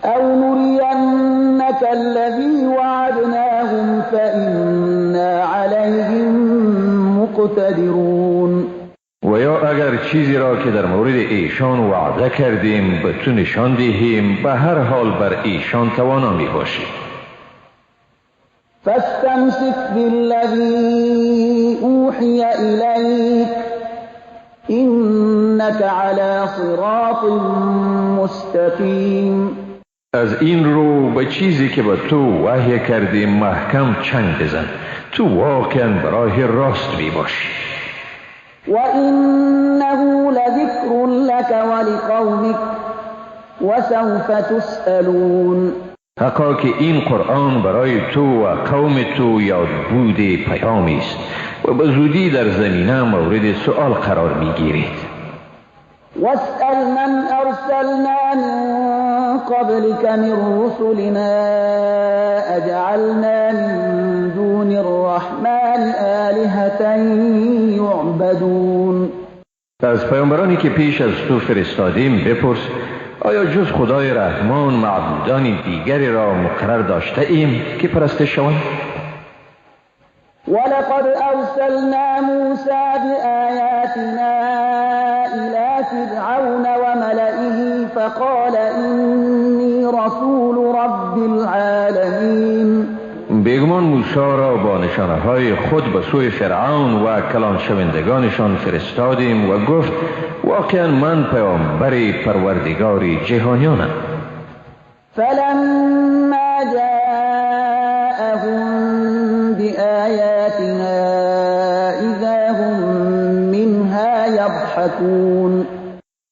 او نرینک الذی وعدناهم فإنا علیهم مقتدرون. و یا اگر چیزی را که در مورد ایشان وعده کردیم به تو نشان دهیم، به هر حال بر ایشان توانا می باشیم. فاستمسک بالذی اوحی الیک انک علی صراط مستقیم. از این رو به چیزی که به تو وحی کردیم محکم چنگ بزن، تو واقعا براه راست می باشی. و انه لذکر لک ولقومک وسوف تسألون. حقا که این قرآن برای تو و قوم تو یاد بود پیامی است و به زودی در زمینه مورد سؤال قرار می گیرید. واسأل من أرسلنا من قبلك من رسلنا أجعلنا من دون الرحمن آلهة يعبدون. از پیامبرانی که پیش از تو فرستادیم بپرس آیا جز خدای رحمان معبودان دیگری را مقرر داشته ایم که پرستش شوند؟ ولقد أرسلنا موسى بآياتنا إلى فرعون وملئه فقال إني رسول رب العالمين. بیگمان موسی را با نشانه‌های خود به سوی فرعون و کلان شوندگانشان فرستادیم و گفت واقعا من پیامبر پروردگار جهانیانم. فلما جاءهم بآیاتنا اذا هم منها یضحکون.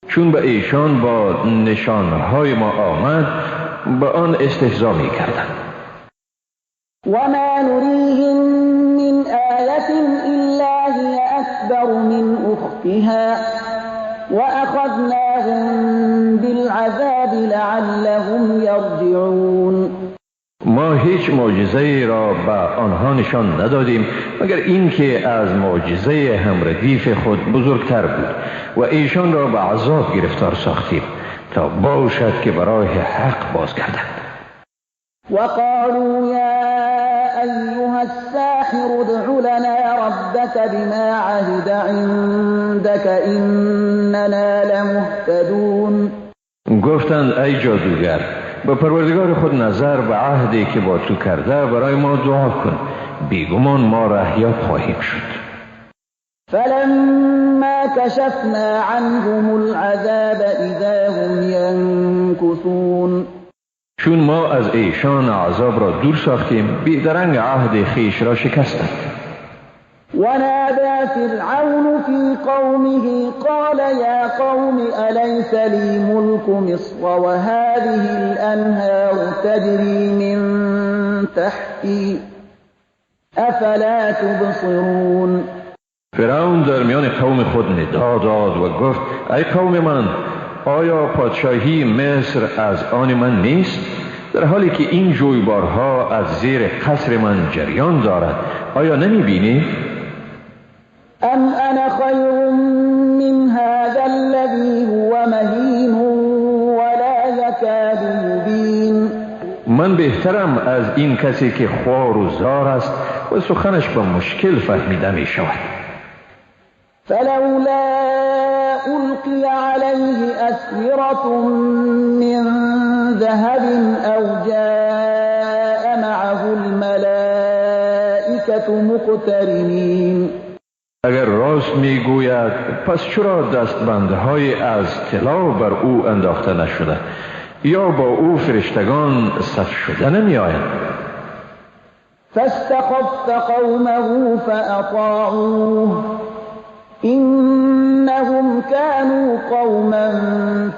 چون به ایشان با نشانهای ما آمد به آن استهزا می‌کردند. وما نريهم من آية إلا هي أكبر من أختها وأخذناهم بالعذاب لعلهم يرجعون. ما هیچ معجزه را به آنها نشان ندادیم مگر اینکه از معجزه همردیف خود بزرگتر بود و ایشان را به عذاب گرفتار ساختیم تا باشد که برای حق بازگردند. وقالوا يا أيها الساحر ادع لنا ربك بما عهد عندك إننا لمهتدون. گفتند ای جادوگر، به پروردگار خود نظر به عهدی که با تو کرده برای ما دعا کن، بیگمان ما رهیاب خواهیم شد. فلما كشفنا عنهم العذاب إذا هم ينكثون. چون ما از ایشان عذاب را دور ساختیم بیدرنگ عهد خیش را شکستند. ونادى فرعون في قومه قال يا قوم أليس لي ملك مصر وهذه الأنهار تجري من تحتي أفلا تبصرون. فرعون در میان قوم خود ندا داد و گفت ای قوم من، آیا پادشاهی مصر از آن من نیست؟ در حالی که این جویبارها از زیر قصر من جریان دارد، آیا نمی بینی؟ ام انا خیر من هذا الذي هو مهین ولا یکاد یبین. من من بهترم از این کسی که خوار و زار است و سخنش به مشکل فهمیده می شود. فلولا ألقي عليه أسورة من ذهب أو جاء معه الملائكة مقترنين. اگر راست میگوید پس چرا دستبندهای از طلا بر او انداخته نشده یا با او فرشتگان صف شده نمی آیند؟ فاستخف قومه فأطاعوه إنهم كانوا قوما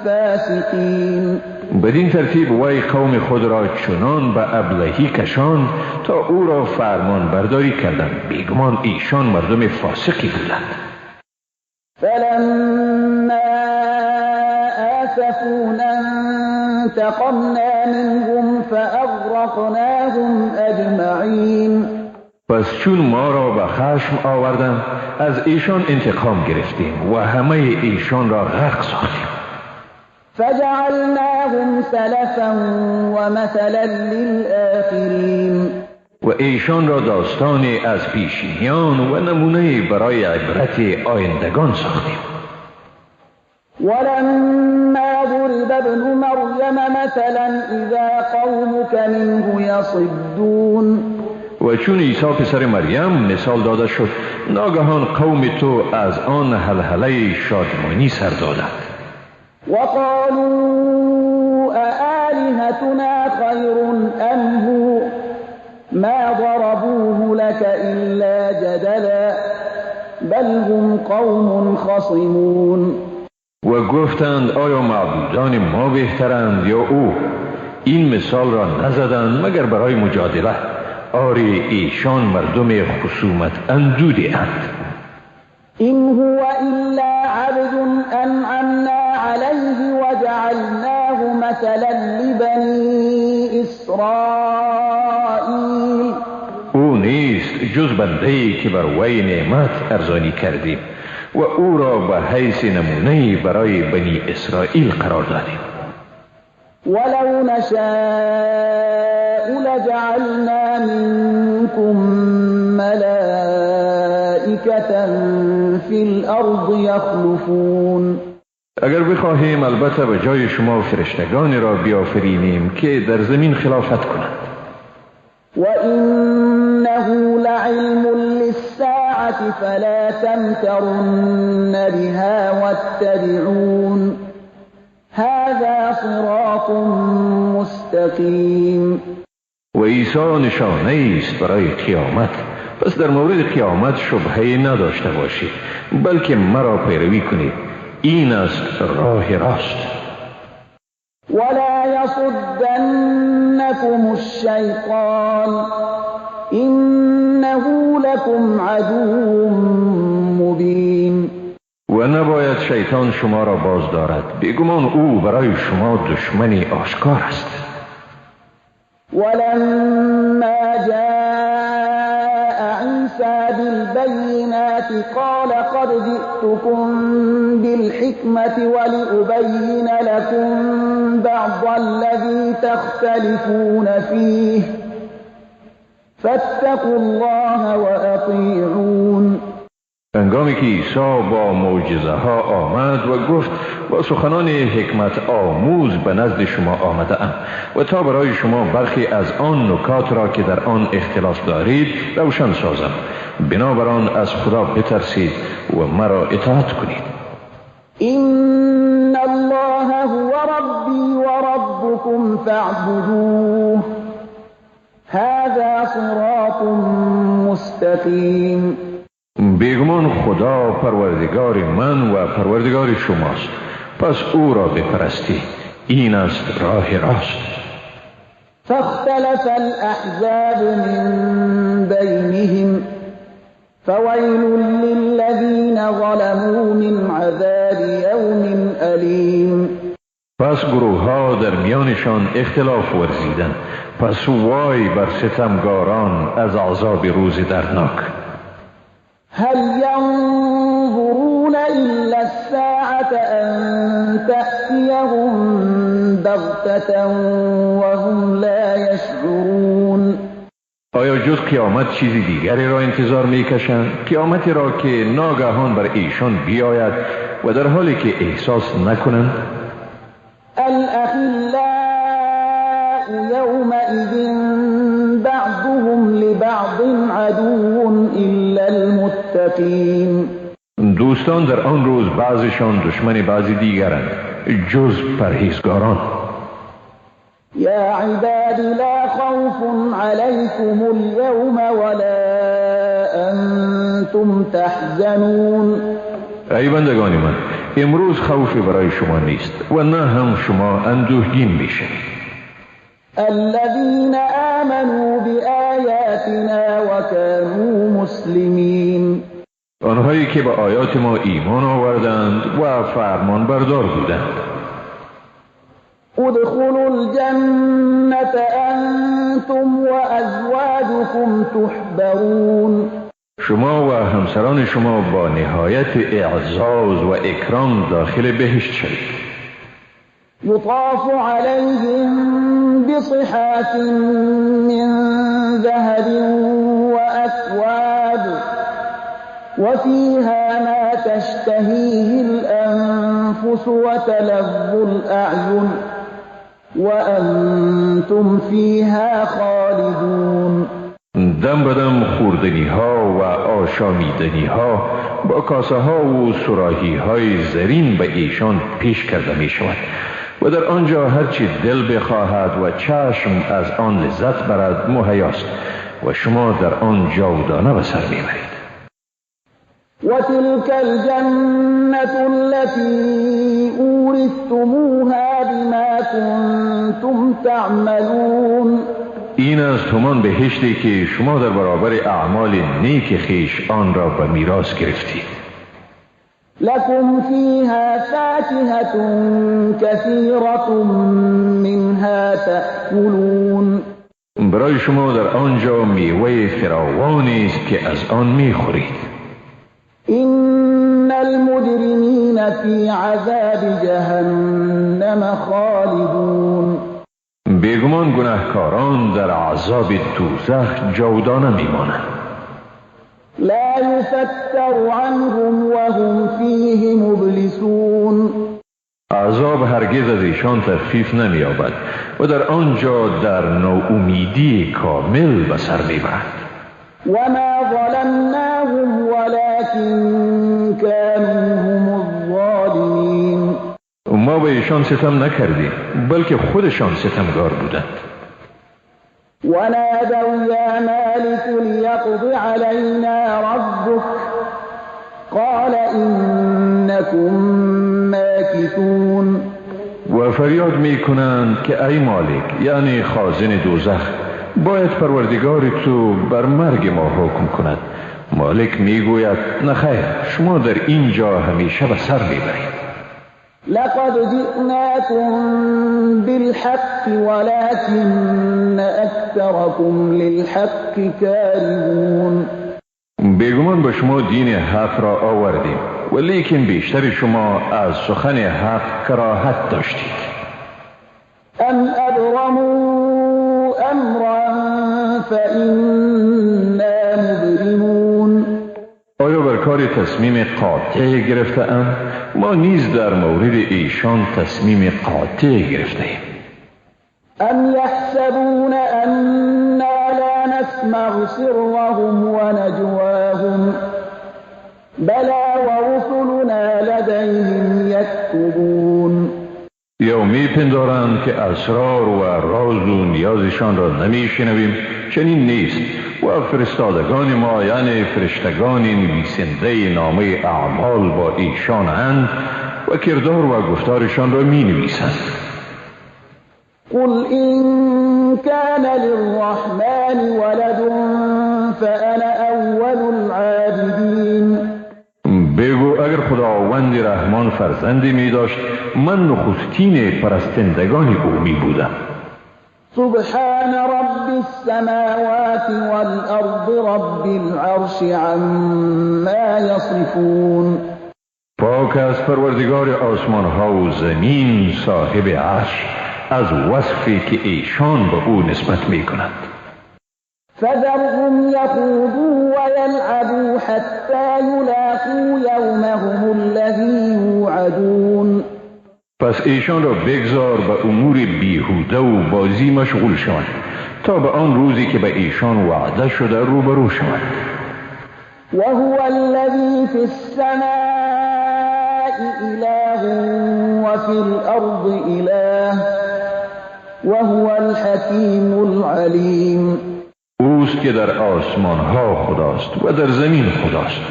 فاسقين. بدین ترتیب وی قوم خود را چنان به ابلهی کشان تا او را فرمان برداری کردند. بیگمان ایشان مردم فاسقی بودند. فلما آسفونا انتقمنا منهم فأغرقناهم أجمعين. پس چون ما را به خشم آوردند از ایشان انتقام گرفتیم و همه ایشان را غرق ساختیم. فجعلناهم سلفا ومثلا للآخرین. و ایشان را داستانی از پیشینیان و نمونه برای عبرت آیندگان ساختیم. ولما ضرب ابن مریم مثلا اذا قومك منه یصدون. و چون عیسی پسر مریم مثال داده شد ناگهان قوم تو از آن هلهله شادمانی سر دادند. وقالوا أآلهتنا خير أم هو ما ضربوه لك إلا جدلا بل هم قوم خصمون. و گفتند آیا معبودان ما بهترند یا او؟ این مثال را نزدند مگر برای مجادله. آری ایشان مردم خصومت اندودی اند. إن هو إلا عبد أنعمنا عليه وجعلناه مثلا لبني إسرائيل. او نیست جز بنده‌ای که بر وی نعمت ارزانی کردیم و او را به حیث نمونه‌ای برای بنی اسرائیل قرار دادیم. ولو نشاء لجعلنا منكم ملائكة في الأرض يخلفون. اگر بخواهیم البته به جای شما فرشتگانی را بیافرینیم که در زمین خلافت کنند. وإنه لعلم للساعة فلا تمترن بها واتبعون هذا صراط مستقیم. و عیسی نشانه است برای قیامت، پس در مورد قیامت شبهه نداشته باشید، بلکه مرا پیروی کنید. این است راه راست. ولا يصدنكم الشیطان انه لكم عدو مبین. و نباید شیطان شما را باز دارد، بیگمان او برای شما دشمنی آشکار است. ولما جاء عیسی بالبینات قال قد جئتكم بالحکمة ولأبین لكم بعض الذي تختلفون فيه فاتقوا الله وأطیعون. هنگامی که عیسی با معجزه ها آمد و گفت با سخنان حکمت آموز به نزد شما آمده ام و تا برای شما برخی از آن نکات را که در آن اختلاف دارید روشن سازم، بنابران از خدا بترسید و مرا اطاعت کنید. إن الله هو ربی و ربکم فاعبدوه هذا صراط مستقیم. بیگمان خدا پروردگار من و پروردگار شماست، پس او را بپرستید. این است راه راست. فاختلف الاحزاب من بینهم فویل للذین ظلموا من عذاب یوم الیم. پس گروه ها در میانشان اختلاف ورزیدند، پس وای بر ستمگاران از عذاب روز دردناک. هل ينظرون إلا الساعة أن تأتيهم بغتة وهم لا يشعرون. آیا جز قیامت چیزی دیگری را انتظار میکشند؟ قیامتی را که ناگهان بر ایشان بیاید و در حالی که احساس نکنند؟ الاخلاء یومئذ بعضهم لبعض عدو الا المتقین. دوستان در آن روز بعضشان دشمن بعضی دیگرند جز پرهیزگاران. یا عباد لا خوف علیکم اليوم ولا انتم تحزنون. ای بندگان من، امروز خوفی برای شما نیست و نه هم شما اندوهگین میشوید. الذين آمنوا بآیاتنا وكانوا مسلمین. آنهایی که به آیات ما ایمان آوردند و فرمان بردار بودند. ادخلوا الجنة انتم وازواجكم تحبرون. شما و همسران شما با نهایت اعزاز و اکرام داخل بهشت شوید. یطاف علیهم بصحاف من ذهب واکواب وفيها ما تشتهيه الأنفس وتلذ الأعين وأنتم فيها خالدون. دم به دم خوردنی ها و آشامیدنی ها با کاسه ها و صراحی های زرین به ایشان پیش کرده می شود و در آنجا هرچی دل بخواهد و چشم از آن لذت برد مهیاست و شما در آن جاودانه به سر می برید. وتلك الجنة التي أورثتموها بما كنتم تعملون. این از همان بهشتی که شما در برابر اعمال نیک خویش آن را به میراث گرفتید. لكم فيها فاكهة كثيرة منها تأكلون. برای شما در آنجا میوه فراوانی است که از آن میخورید. إن المجرمين في عذاب جهنم خالدون. بیگمان گناهکاران در عذاب دوزخ جاودانه میمانند. لا يفتر عنهم وهم فيه مبلسون. عذاب هرگز از ایشان تخفیف نمییابد و در آنجا در ناامیدی کامل به سر میبرند. وما ظلمناهم ولكن كانوا هم الظالمين. ما به ایشان ستم نکردیم بلکه خودشان ستمگار بودند. ونادوا یا مالک لیقض علینا ربک قال انکم ماکثون. و فریاد میکنند که ای مالک، یعنی خازن دوزخ، باید پروردگار تو بر مرگ ما حکم کند. مالک میگوید نه خیر، شما در اینجا همیشه به سر میبرید. لقد جئناكم بالحق ولكن اکثركم للحق کارهون. بیگمان به شما دین حق را آوردیم ولیکن بیشتر شما از سخن حق کراهت داشتید. ام ابرموا امرا فإنا مبرمون. آیا بر کار تصمیم قاطع گرفته اند؟ ما نیز در مورد ایشان تصمیم قاطع گرفته ایم. ام یحسبون انا لا نسمع سرهم ونجواهم بلا ورسلنا لدیهم یکتبون. یا می پندارند که اسرار و راز و نیازشان را نمی شنویم؟ چنین نیست و فرستادگان ما، یعنی فرشتگان نویسنده نامه اعمال، با ایشان اند و کردار و گفتارشان را می نویسند. قل إن كان للرحمن ولد فأنا أول العابدین. بگو اگر خداوند رحمان فرزندی می داشت من نخستین پرستندگان او می بودم. سبحان رب السماوات والأرض رب العرش عما یصفون. پاک از پروردگار آسمان ها و زمین، صاحب عرش، از وصفی که ایشان به او نسبت می کنند. فذرهم يخوضوا ويلعبوا حتى يلاقوا يومهم الذي يوعدون. پس ایشان را بگذار به امور بیهوده و بازی مشغول شوند تا به آن روزی که به ایشان وعده شده روبرو شوند. وهو الذي في السماء إله وفي الأرض إله وهو الحكيم العليم. اوست که در آسمان ها خداست و در زمین خداست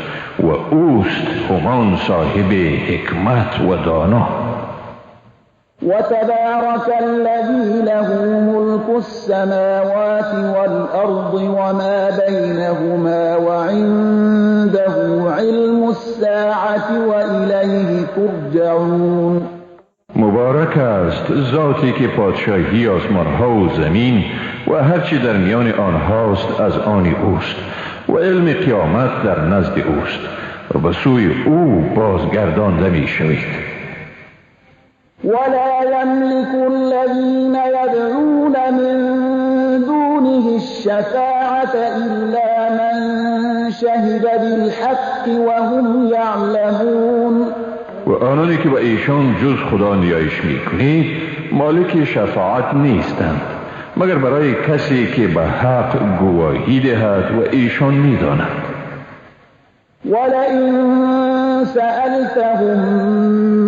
و اوست همان صاحب حکمت و دانا. وتبارك الذي له ملك السماوات والأرض وما بينهما وعنده علم الساعة وإليه ترجعون. مبارک است ذاتی که پادشاهی آسمانها و زمین و هرچی در میان آنهاست از آن اوست و علم قیامت در نزد اوست و به سوی او بازگردانده می شوید. ولا يملك الذين يدعون من دونه الشفاعة إلا من شهد بالحق وهم يعلمون. و آنانی که به ایشان جز خدا نیایش میکنید مالک شفاعت نیستند مگر برای کسی که به حق گواهی دهد و ایشان میدانند. ولئن سألتهم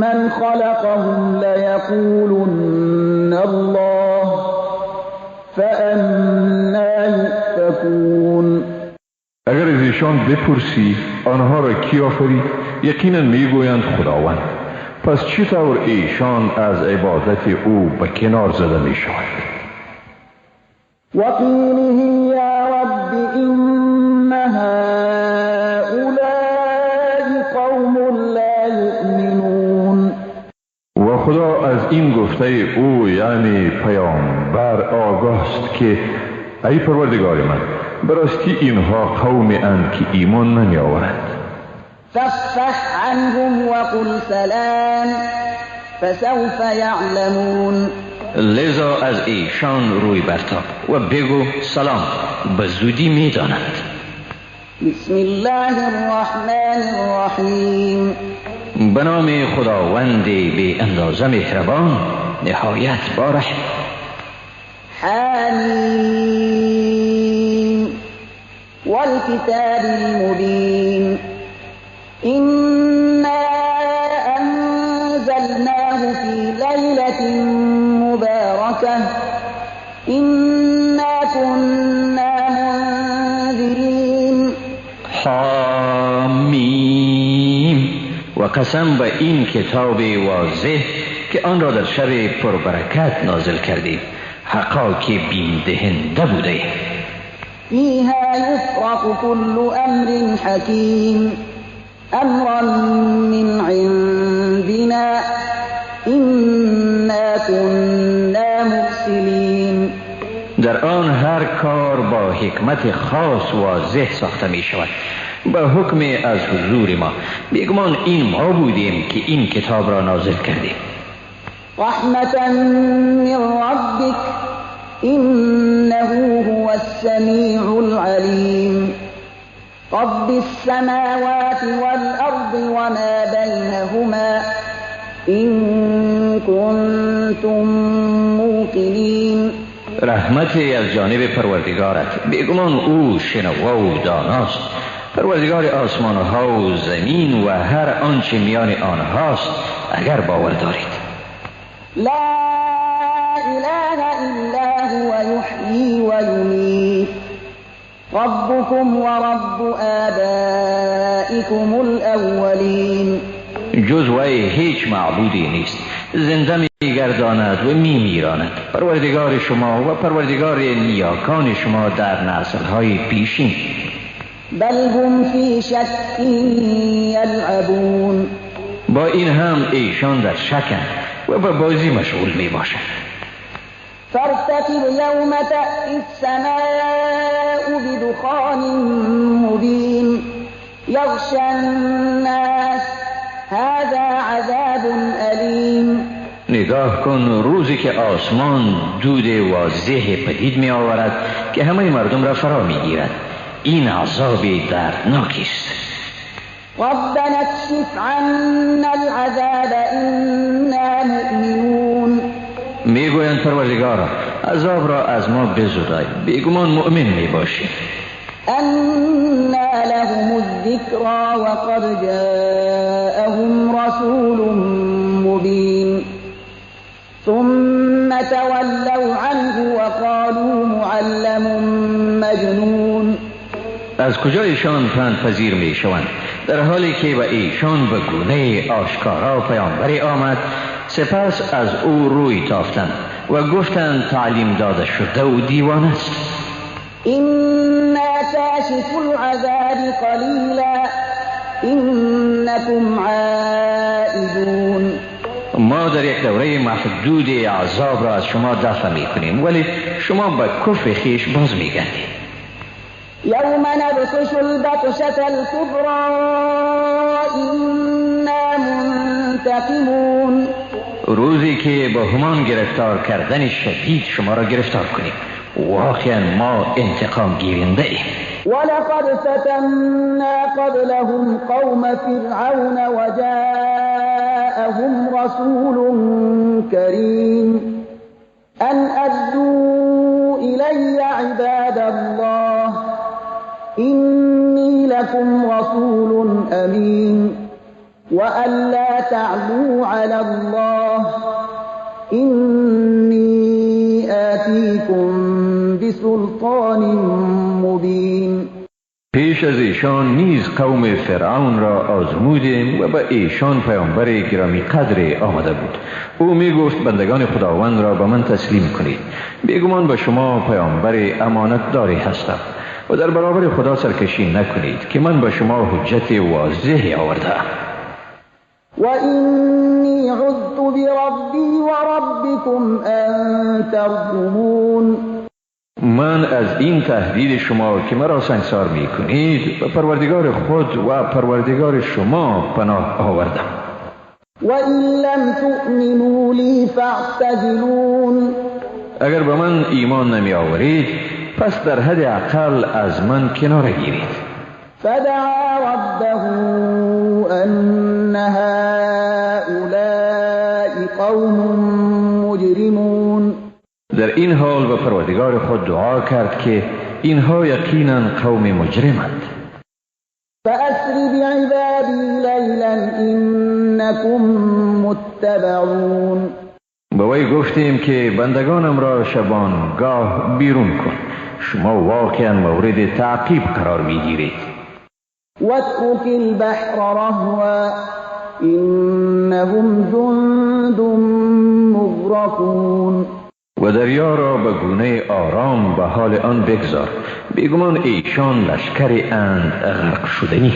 من خلقهم ليقولن الله فأنى يؤفكون. اگر از ایشان بپرسی آنها را کی آفرید، یقینا میگویند خداوند. پس چطور ایشان از عبادت او به کنار زده میشوند؟ وقیله یا رب إن هؤلاء قوم لا یؤمنون. و خدا از این گفته او یعنی پیامبر آگاه است که ای پروردگار من، براستی اینها قومی اند که ایمان نمیآورند. فاصفح عنهم وقل سلام فسوف یعلمون. لذا از ایشان روی برتاب و بگو سلام، به زودی میدانند. بسم الله الرحمن الرحیم. به نام خداوند بی اندازه مهربان نهایت بارحم. حمیم والکتاب المبین. إنا أنزلناه في ليلة مباركة إنا كنا منذرين. حامیم. و قسم به این کتاب واضح که آن را در شب پربرکت نازل کردیم، حقا که بیم دهنده بوده. فيها يفرق كل أمر حكيم أمرا من عندنا إنا كنا مرسلين. در آن هر کار با حکمت خاص واضح ساخته می شود به حکم از حضور ما. بیگمان این ما بودیم که این کتاب را نازل کردیم. رحمة من ربك إنه هو السميع العليم. رب السماوات والأرض وما بينهما إن كنتم موقنين. رحمت از جانب پروردگارت، بیگمان او شنوا و داناست، پروردگار آسمان ها و زمین و هر آنچه میان آنهاست، اگر باور دارید. لا اله الا هو یحیی و یمیت ربکم و رب آبائکم الاولین. جز وی هیچ معبودی نیست، زنده میگرداند و میمیراند، پروردگار شما و پروردگار نیاکان شما در نسل‌های پیشین. بل هم فی شک یلعبون. با این هم ایشان در شکند و به بازی مشغول می باشند. فارتقب یوم تأتی السماء بدخان مبین یغشی الناس هذا عذاب الیم. نگاه نگاه کن روزی که آسمان دود واضح پدید می آورد که همه مردم را فرا می گیرد. این عذاب دردناکی است. ربنا اکشف عنا العذاب انا مؤمنون. می گویند پروردگارا عذاب را از ما بزدای، بیگمان مؤمن می باشیم. أنى لهم الذكرى وقد جاءهم رسول مبين ثم تولوا عنه وقالوا معلم مجنون. از کجا ایشان پند پذیر می شوند در حالی که به ایشان به گونه آشکارا پیامبری آمد، سپس از او روی تافتند و گفتند تعلیم داده شده و دیوانه است. إنا كاشف العذاب قلیلا إنكم عائدون. ما در یک دوره محدود عذاب را از شما دفع می کنیم، ولی شما به کفر خویش باز می گردید. یوم نبطش البطشة الكبرى إنا منتقمون. روزی که با همان گرفتار کردن شدید شما را گرفتار کنیم، واقعا ما انتقام گیرنده ایم. ولقد فتنا قبلهم قوم فرعون وجاءهم رسول كريم أن أدوا إلي عباد الله إني لكم رسول أمين وأن لا تعلوا على الله إني آتيكم بسلطان مبین. پیش از ایشان نیز قوم فرعون را آزمودیم و به ایشان پیامبر گرامی قدر آمده بود. او می گفت بندگان خداوند را به من تسلیم کنید، بیگمان به شما پیامبر امانت داری هستم و در برابر خدا سرکشی نکنید که من به شما حجت واضحی آورده‌ام. و اینی عذت بربی و ربکم ان ترجمون. من از این تهدید شما که مرا سنگسار می کنید به پروردگار خود و پروردگار شما پناه آوردم. و این لم تؤمنوا لی فاعتزلون. اگر به من ایمان نمی آورید پس در حد اقل از من کناره گیرید. فدعا ربه ان هؤلاء قوم مجرمون. در این حال به پروردگار خود دعا کرد که اینها یقینا قوم مجرمند. فأسر بعبادی لیلا انکم متبعون. به وی گفتیم که بندگانم را شبانگاه بیرون کن، شما واقعا مورد تعقیب قرار میگیرید. واترک البحر رهوا انهم جند مغرقون. و دریا را به گونه آرام به حال آن بگذار، بیگمان ایشان لشکر اند غرق شدنی.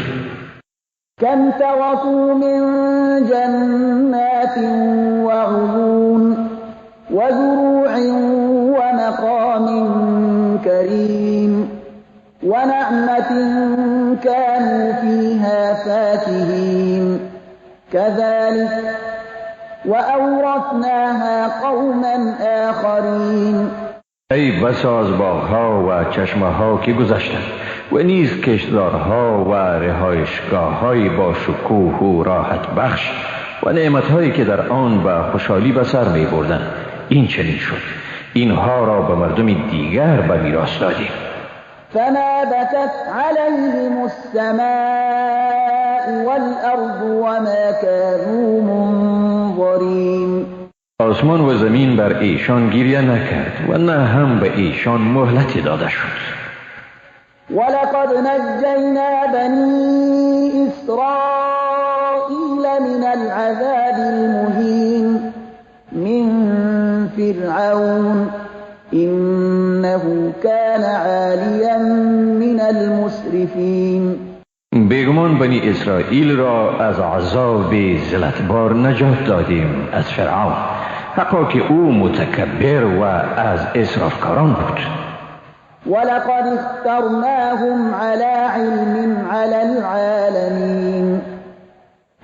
کم ترکوا من جنات وعیون وزروع ومقام کریم ونعمة كانوا فيها فاكهين كذلك وأورثناها قوما آخرين. ای بسا از باغها و چشمه‌ها که گذشتند و نیز کشتزارها و رهایشگاه‌های با شکوه و راحت بخش و نعمت‌هایی که در آن به خوشحالی به سر می‌بردند. این چنین شد، اینها را به مردم دیگر به میراث دادیم. فما بكت عليهم السماء والأرض وما كانوا منظرين. آسمان و زمین بر ایشان گریه نکرد و نه هم به ایشان مهلت داده شد. ولقد نجینا بنی اسرائیل من العذاب المهین من فرعون انه كان عالیا من المسرفین. بیگمان بنی اسرائیل را از عذاب ذلتبار نجات دادیم از فرعون، حقا که او متکبر و از اسرافکاران بود. ولقد اخترناهم على علم على العالمین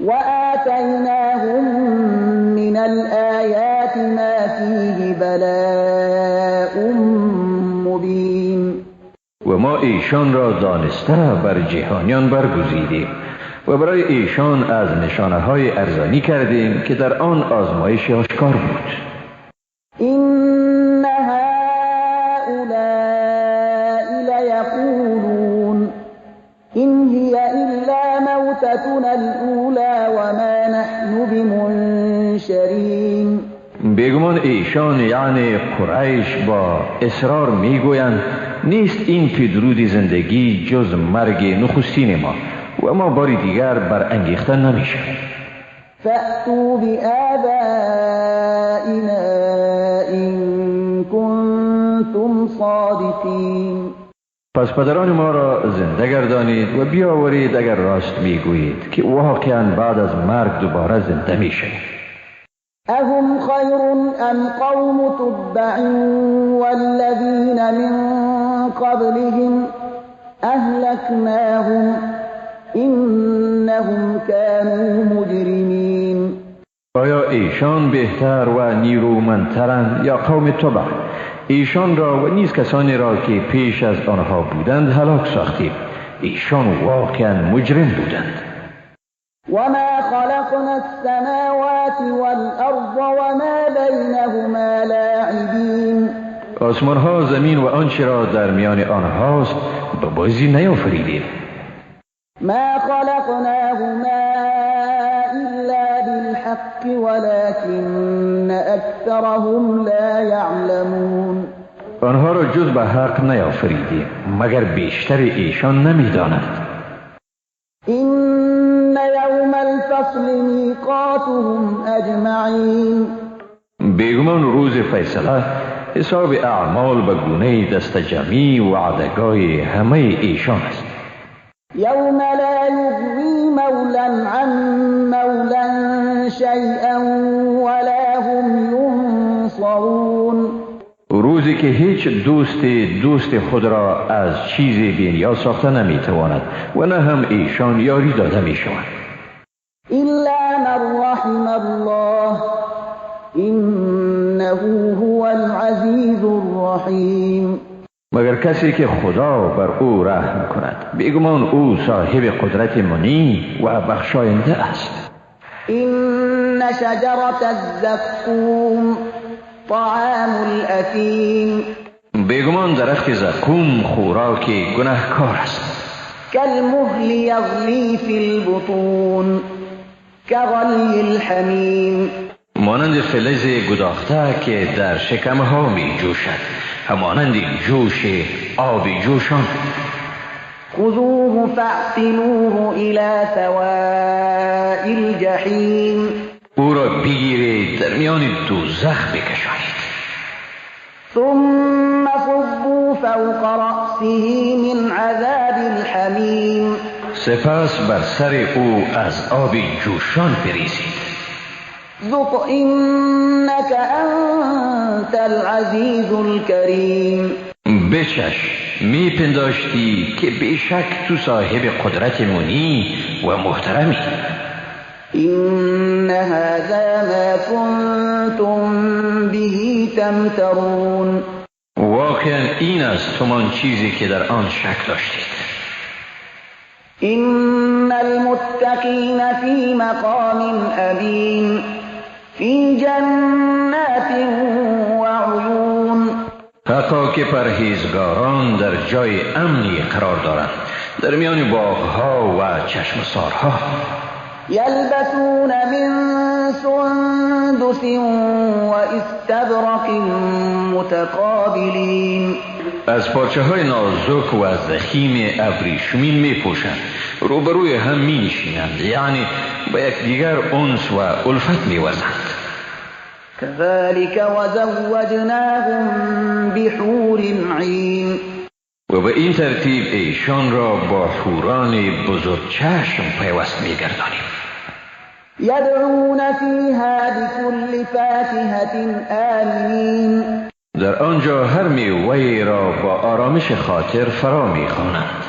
وآتیناهم من الآیات بلاء مبين. و ما ایشان را دانسته بر جهانیان برگزیدیم و برای ایشان از نشانه های ارزانی کردیم که در آن آزمایش آشکار بود. إن هؤلاء ليقولون إن هي إلا موتتنا الأولى وما نحن بمنشرين. بیگمان ایشان یعنی قریش با اصرار میگویند نیست این پدرود زندگی جز مرگ نخستین ما و ما باری دیگر برانگیخته نمیشویم. فأتوا بآبائنا إن كنتم صادقین. پس پدران ما را زنده گردانید و بیاورید اگر راست میگویید که واقعا بعد از مرگ دوباره زنده میشویم. أهم خیر ام قوم تبع والذین من قبلهم أهلكناهم إنهم كانوا مجرمین. آیا ایشان بهتر و نیرومندترند یا قوم تبع؟ ایشان را و نیز کسانی را که پیش از آنها بودند هلاک ساختیم. ایشان واقعا مجرم بودند. وما خلقنا السماوات والأرض وما بينهما لاعبین. آسمان ها، زمین و آنچه را در میان آنهاست به بازی نیافریدیم. ما خلقناهما إلا بالحق ولكن أكثرهم لا يعلمون. آنها را جز به حق نیافریدیم مگر بیشتر ایشان نمیدانند. إن يوم الفصل میقاتهم أجمعین. بیگمان روز فیصله حساب اعمال به گونه دست جمعی و وعدگاه همه ایشان است. یوم لا یغنی مولا عن مولا شیئا ولا هم ینصرون. روزی که هیچ دوست دوست خود را از چیزی بی‌نیاز ساخته نمیتواند و نه هم ایشان یاری داده میشوند. الا من رحم الله انه هو العزیز الرحیم. مگر کسی که خدا بر او رحم کند، بیگمان او صاحب قدرت منی و بخشاینده است. این شجرة الزقوم طعام الاثیم. بیگمان درخت زقوم خوراک گناهکار است. کالمهل یغلی فی البطون کغلی الحمیم. مانند فلز گداخته که در شکمها می جوشد، همانند جوش آب جوشان. خذوه فاعتلوه الى سواء الجحیم. او را بگیرید در میان دوزخ بکشانید. ثم صبوا فوق رأسه من عذاب الحمیم. سپس بر سر او از آب جوشان بریزید. ذق انك انت العزیز الكریم. بچش، می پنداشتی که بیشک تو صاحب قدرت منی و محترمی. این هذا ما کنتم به تمترون. واقعا این است همان چیزی که در آن شک داشتید. این المتقین فی مقام امین فی جنات و عیون. حقا که پرهیزگاران در جای امنی قرار دارند، در میان باغها و چشمسارها. یلبسون من سندس و استبرق متقابلین. از پارچه های نازک و ضخیم ابریشمین می پوشند، روبروی هم می نشینند، یعنی با یکدیگر انس و الفت می ورزند. كذلك وزوجناهم بحور عین. و به این ترتیب ایشان را با حوران بزرگ چشم پیوست می گردانیم. یدعون فیها بكل فاکهة آمنین. در آنجا هر میوه را با آرامش خاطر فرا می‌خوانند.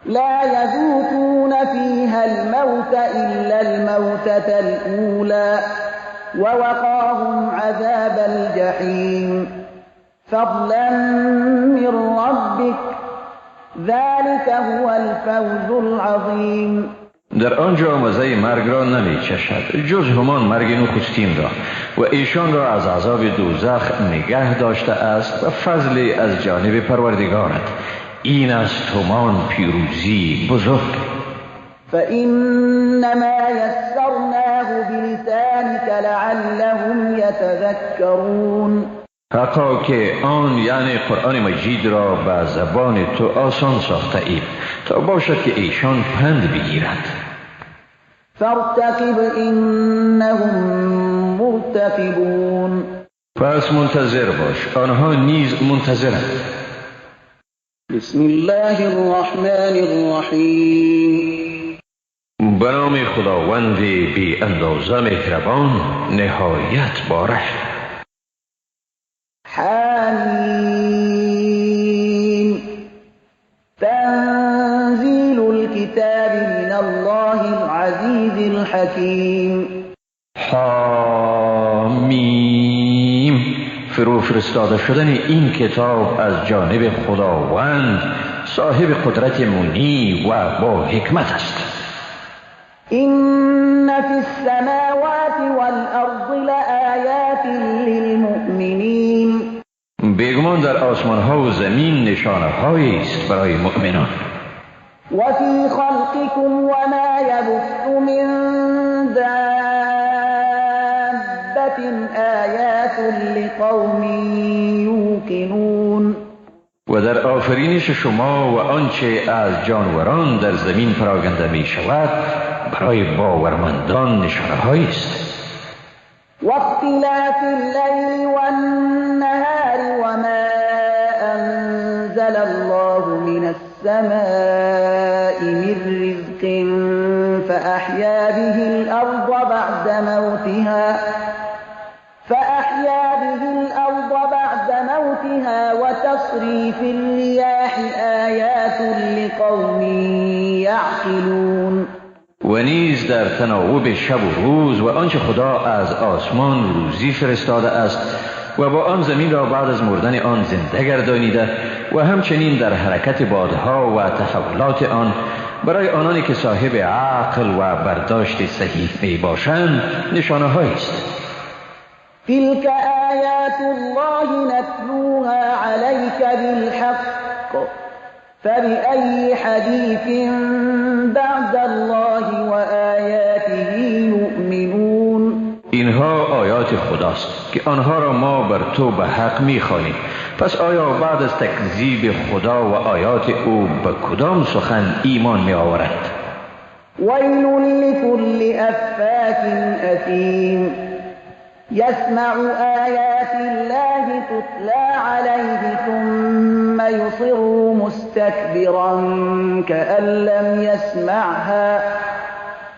لا یذوقون فیها الموت الا الموتة الاولى ووقاهم عذاب الجحيم فضلا من ربك ذلك هو الفوز العظیم. در آنجا مزه مرگ را نمی چشد جز همان مرگ نخستین را، و ایشان را از عذاب دوزخ نگه داشته است و فضل از جانب پروردگارت. این است همان پیروزی بزرگ. فإنما یسرناه بلسانک لعلهم یتذکرون. حقا که آن یعنی قرآن مجید را به زبان تو آسان ساخته ایم تا باشد که ایشان پند بگیرند. فارتقب انهم مرتقبون. پس منتظر باش، آنها نیز منتظرند. بسم الله الرحمن الرحیم. به نام خداوند بی اندازه مهربان نهایت بارحم. حمیم تنزیل الكتاب من الله العزیز الحکیم. حمیم، فرو فرستاده شدن این کتاب از جانب خداوند صاحب قدرت منی و با حکمت است. إن في السماوات والأرض لآیات للمؤمنین. بیگمان در آسمان ها و زمین نشانه هایی است برای مؤمنان. وفی خلقكم وما يبث من دابة آیات لقوم یوقنون. و در آفرینش شما و آنچه از جانوران در زمین پراگنده می شود برای باورمندان نشانه هایی است. واختلاف اللیل والنهار وما انزل الله من السماء من رزق فأحیا به الارض بعد موتها وتصریف الریاح آیات لقوم یعقلون. و نیز در تناوب شب و روز و آنچه خدا از آسمان روزی فرستاده است و با آن زمین را بعد از مردن آن زنده گردانیده و همچنین در حرکت بادها و تحولات آن برای آنانی که صاحب عقل و برداشت صحیح می باشند نشانه هایی است. تلك آیات الله نتلوها علیک بالحق فبأي حدیث بعد الله وآیاته یؤمنون. اینها آیات خداست که آنها را ما بر تو به حق می‌خوانیم. پس آیا بعد از تکذیب خدا و آیات او به کدام سخن ایمان می‌آورند؟ ویل لكل افاک اثیم يسمع آیات الله تتلى عليه ثم يصر مستكبرا كأن لم يسمعها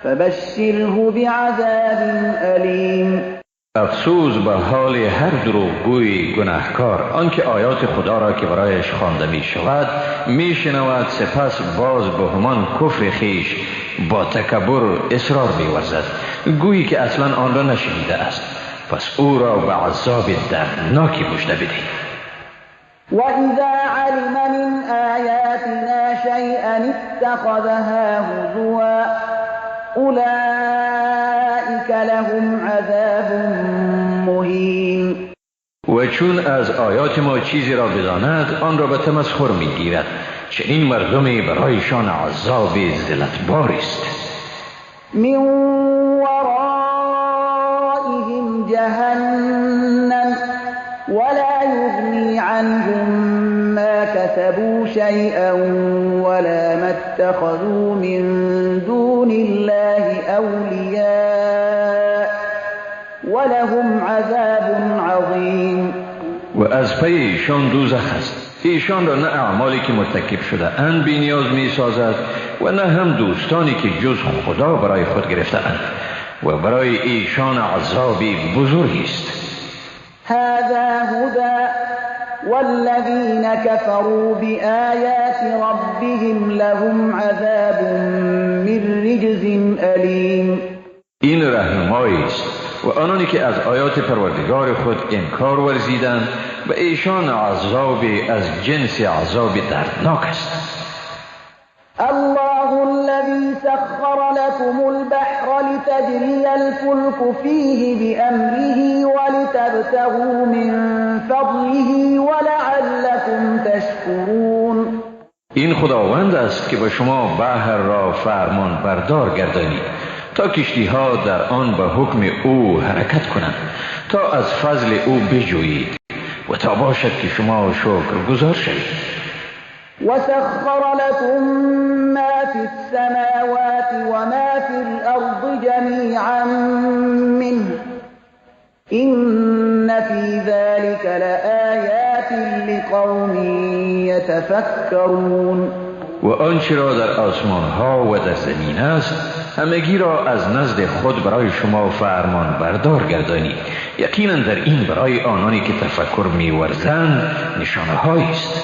فبشره بعذاب أليم. افسوس به حال هر دروغگوی گناهکار، آنکه آیات خدا را که برایش خوانده می شود می شنود، سپس باز به همان کفر خویش با تکبر اصرار می ورزد، گویی که اصلا آن را نشنیده است. پس او را به عذاب دردناکی مژده بده. وَإِذَا عَلِمَ مِنْ آيَاتِنَا شَيْئًا اتَّخَذَهَا هُزُوًا أُولَئِكَ لَهُمْ عَذَابٌ مُهِينٌ. و چون از آیات ما چیزی را بداند آن را به تمسخر می‌گیرد، چنین مردمی برایشان عذاب ذلتبار است. من ورائهم جهنم ولا يغني عنهم ما كسبوا شيئا ولا ما اتخذوا من دون الله أولياء ولهم عذاب عظیم. و از پی ایشان دوزخ است. ایشان را نه اعمالی که مرتکب شده اند بی نیاز می سازد و نه هم دوستانی که جز خدا برای خود گرفته اند، و برای ایشان عذابی بزرگی است. هذا هدى والذین كفروا بآیات ربهم لهم عذاب من رجز ألیم. این رهنمایی است و آنانی که از آیات پروردگار خود انکار ورزیدند به ایشان عذاب از جنس عذاب دردناک است. الله الذي سخر لكم البحر لتجري الفلك فيه بأمره ولتبتغوا من فضله ولعلكم تشكرون. این خداوند است که به شما بحر را فرمان بردار گردانید تا کشتی ها در آن به حکم او حرکت کنند، تا از فضل او بجویید و تا باشد که شما شکر گزار شوید. وسخر لكم ما في السماوات وما في الأرض جميعا منه إن في ذلك لآيات لقوم يتفكرون. و آنچه را در آسمان ها و در زمین است همگی را از نزد خود برای شما فرمان بردار گردانید. یقینا در این برای آنانی که تفکر می‌ورزند نشانه هایی است.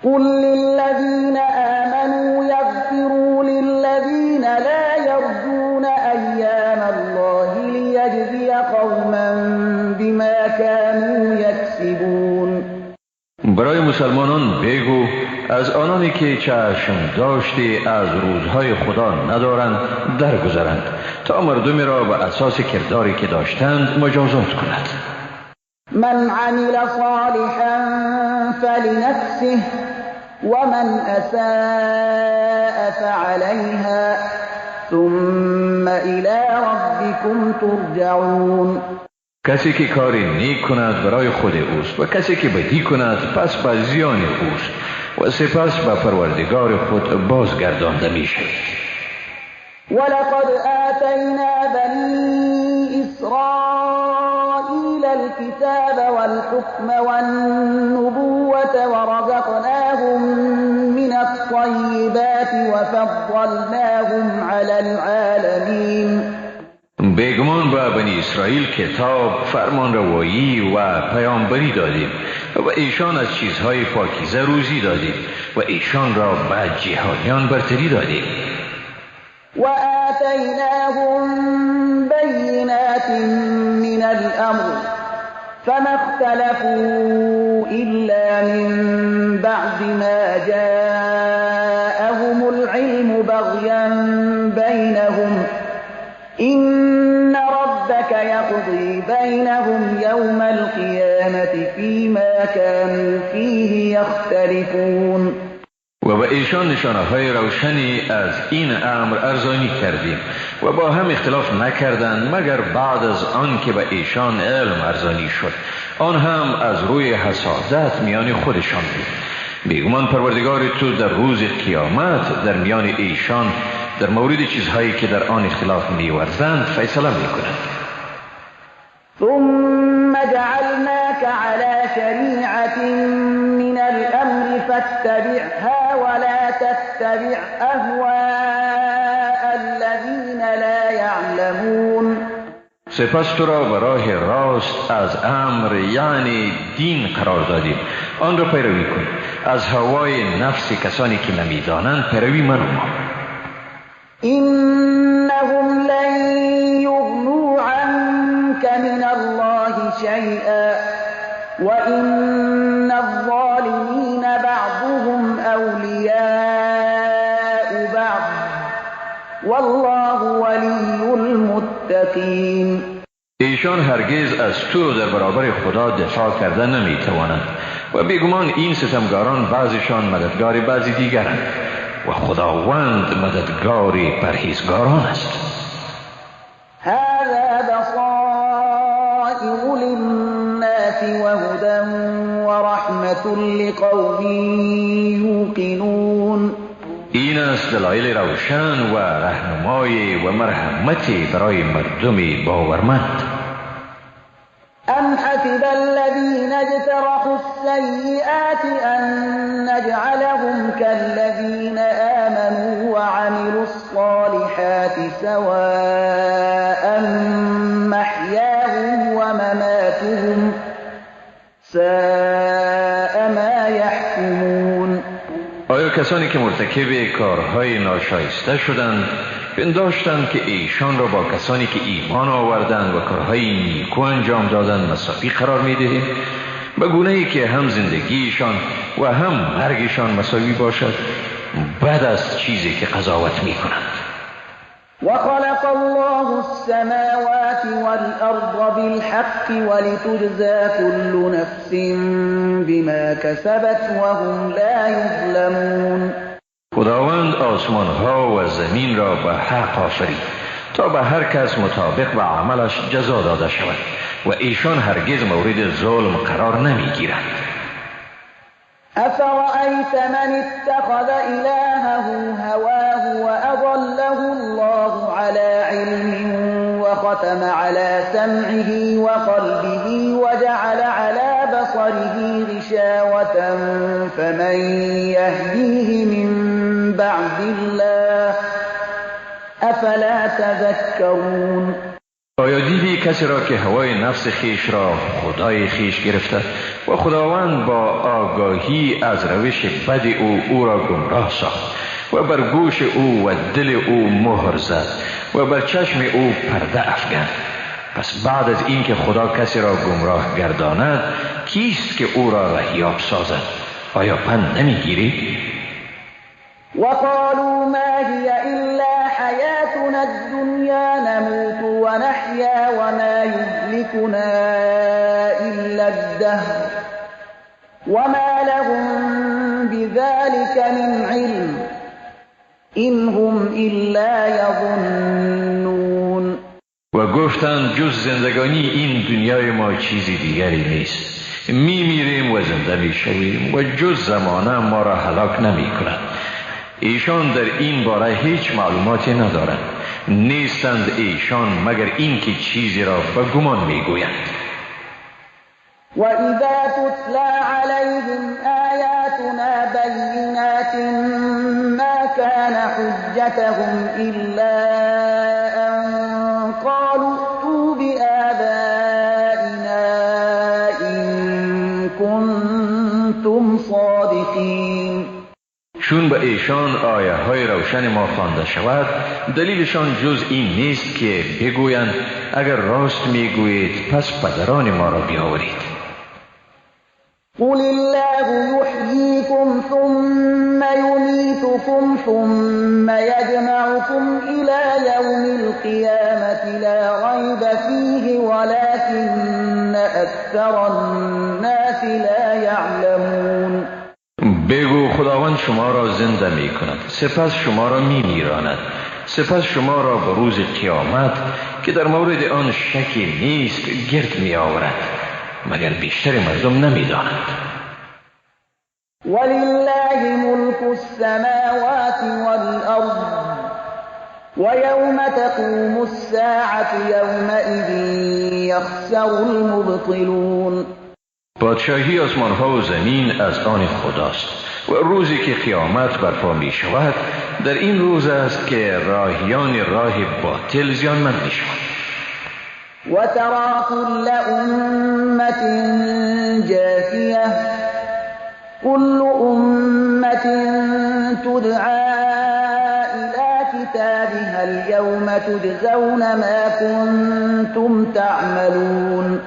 قل للذین آمنوا یغفروا للذین لا یرجون ایام الله لیجزی قوما بما كانوا یکسبون. برای مسلمانان بگو از آنانی که چشم داشتی از روزهای خدا ندارند درگذرند تا مردمی را به اساس کرداری که داشتند مجازات کند. من عمل صالحا فلنفسه ومن اساء فعليها ثم الى ربكم ترجعون. کسی که کاری نیک کند برای خود اوست و کسی که بدی کند پس به زیان اوست و سپس به پروردگار خود بازگردانده می شوید. ولقد آتینا بنی اسرائیل الكتاب والحکم والنبوة ورزقناهم من الطیبات وفضلناهم علی العالمین. بیگمان به بنی اسرائیل کتاب، فرمانروایی و پیامبری دادیم و ایشان از چیزهای پاکیزه روزی دادیم و ایشان را به جهانیان برتری دادیم. و آتیناهم بینات من الامر فما اختلفوا الا من بعد ما جاءهم العلم بغیا بینهم إن ربك يقضي بينهم يوم القيامة فيما كانوا فيه يختلفون. و به ایشان نشانه های روشنی از این امر ارزانی کردیم و با هم اختلاف نکردند مگر بعد از آن که به ایشان علم ارزانی شد، آن هم از روی حسادت میان خودشان بود. بیگمان پروردگار تو در روز قیامت در میان ایشان در مورد چیزهایی که در آن اختلاف می‌ورزند فیصله می‌کند. ثم جعلناك على شریعة من الامر فاتبعها ولا تتبع اهواء الذین لا یعلمون. سپس تو را به راه راست از امر یعنی دین قرار دادیم، آن را پیروی کن. از هوای نفس کسانی که نمی‌دانند پیروی منما. إنهم لن يغنوا عنك من الله شيئا وإن الظالمين بعضهم أولياء بعض والله ولي المتقين. ایشان هرگز از تو در برابر خدا دفاع کرده نمی توانند و بیگمان این ستمگاران بعضشان مددگار بعضی دیگرند و خداوند مددگار پرهیزگاران است. هذا بصائر للناس وهدى ورحمة لقوم یوقنون. این است دلایل روشن و رهنمای و مرحمتی برای مردم باورمند. أم حسب الذين اجترحوا السيئات أن نجعلهم كالذين آمنوا وعملوا الصالحات سواء محياهم ومماتهم ساء ما يحكمون. آیا کسانی کسانی که مرتکب کارهای ناشایسته شدند پنداشتند که ایشان را با کسانی که ایمان آوردند و کارهای نیکو انجام دادند مساوی قرار می‌دهیم، به گونه‌ای که هم زندگیشان و هم مرگشان مساوی باشد؟ بعد از چیزی که قضاوت می‌کنند. وخلق الله السماوات والأرض بالحق ولتجزى كل نفس بما كسبت وهم لا يظلمون. خداوند آسمان ها و زمین را به حق آفرید تا به هر کس مطابق به عملش جزا داده شود و ایشان هرگز مورد ظلم قرار نمی گیرند. أفرأيت من اتخذ إلهه هواه وأضله الله على علم وختم على سمعه وقلبه وجعل على بصره غشاوة فمن يهديه من بعد الله أفلا تذكرون. آیا دیدی کسی را که هوای نفس خیش را خدای خیش گرفته و خداوند با آگاهی از روش بد او را گمراه ساخت و بر گوش او و دل او مهر زد و بر چشم او پرده افکند؟ پس بعد از اینکه خدا کسی را گمراه گرداند کیست که او را رهیاب سازد؟ آیا پند نمیگیری؟ وقالوا ما هي إلا حياتنا الدنيا نموت ونحيا وما يهلكنا إلا الدهر وما لهم بذلك من علم إن هم إلا يظنون. و گفتند جز زندگانی این دنیای ما چیزی دیگری نیست، میمیریم و زنده میشویم و جز زمانه ما را هلاک نمیکند. ایشان در این باره هیچ معلوماتی ندارند، نیستند ایشان مگر اینکه چیزی را به گمان میگویند. و اذا تتلی علیهم آیاتنا بینات ما کان حجتهم الا ان قالوا ائتوا بآبائنا ان کنتم صادقین. چون به ایشان آیه های روشن ما خوانده شود دلیلشان جز این نیست که بگویند اگر راست میگویید پس پدران ما را بیاورید. قل الله یحییکم ثم یمیتکم ثم یجمعکم الی یوم القیامة لا ریب فیه ولکن اکثر الناس لا یعلمون. بگو خداوند شما را زنده می کند، سپس شما را می میراند، سپس شما را به روز قیامت که در مورد آن شکی نیست گرد می آورد، مگر بیشتر مردم نمی دانند. ولله ملک السماوات والارض ویوم تقوم الساعة یومئذ یخسر المبطلون. پادشاهی آسمان ها و زمین از آن خداست و روزی که قیامت برپا می شود در این روز است که راهیان راه باطل زیانمند می شوند. و ترى كل امة جاثیه كل امة تدعى الى كتابها اليوم تجزون ما كنتم تعملون.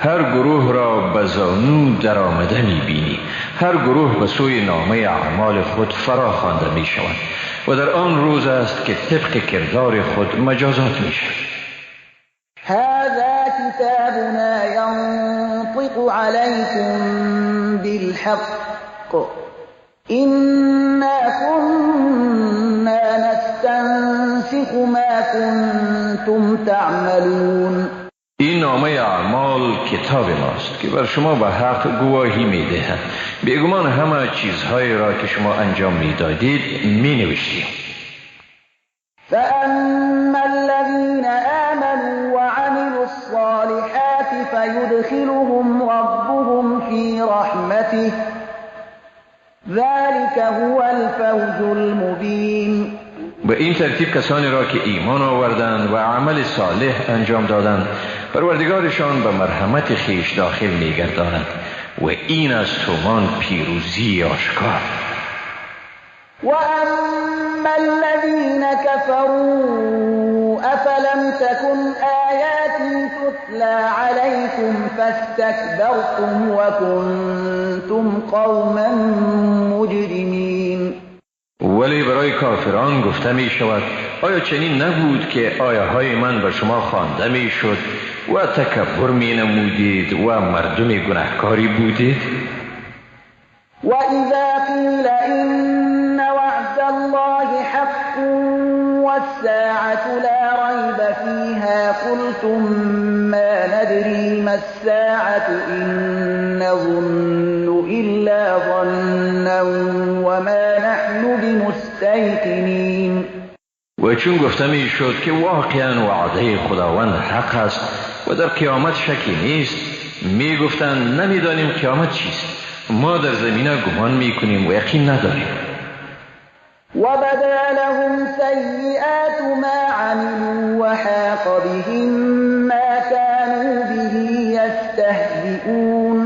هر گروه را به زانو در آمده می بینی، هر گروه به سوی نامه اعمال خود فرا خوانده می شوند و در آن روز است که طبق کردار خود مجازات می شوند. هذا كتابنا ينطق عليكم بالحق إنا كنا نستنسخ ما كنتم تعملون. این نامه اعمال کتاب ماست که بر شما به حق گواهی می‌دهد. بیگمان همه چیزهایی را که شما انجام می‌دادید می‌نوشتیم. فأما الذين آمنوا وعملوا الصالحات فيدخلهم ربهم في رحمته ذلك هو الفوز المبين. به این ترتیب کسانی را که ایمان آوردند و عمل صالح انجام دادند پروردگارشان به مرحمت خویش داخل می‌گرداند و این از تومان پیروزی آشکار. وأما الذين كفروا أفلم تكن آياتي تتلى عليكم فاستكبرتم وكنتم قوما مجرمين. ولی برای کافران گفته می شود آیا چنین نبود که آیه های من به شما خوانده می شد و تکبر می نمودید و مردم گناهکاری بودید؟ وإذا قيل إن وعد الله حق والساعة لا ريب فيها قلتم ما ندري ما الساعة إن نظن إلا ظنا وما نحن بمستيقنين. و چون گفته می شد که واقعا وعده خداوند حق است و در قیامت شکی نیست، می گفتند نمیدانیم قیامت چیست، ما در زمینه گمان می کنیم و یقین نداریم. وبدا لهم سيئات ما عملوا وحاق بهم ما كانوا به يستهزئون.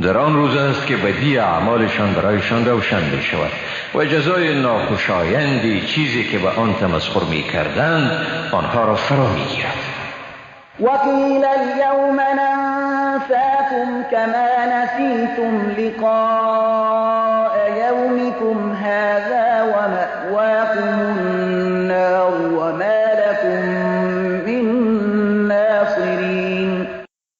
در آن روز است که بدی اعمالشان برایشان روشن می شود و جزای ناخوشایندی چیزی که به آن تمسخر می کردند آنها را فرا می گیرد. وقیل اليوم ننساكم كما نسيتم لقاء يومكم هذا ومأواكم النار وما لكم من ناصرين.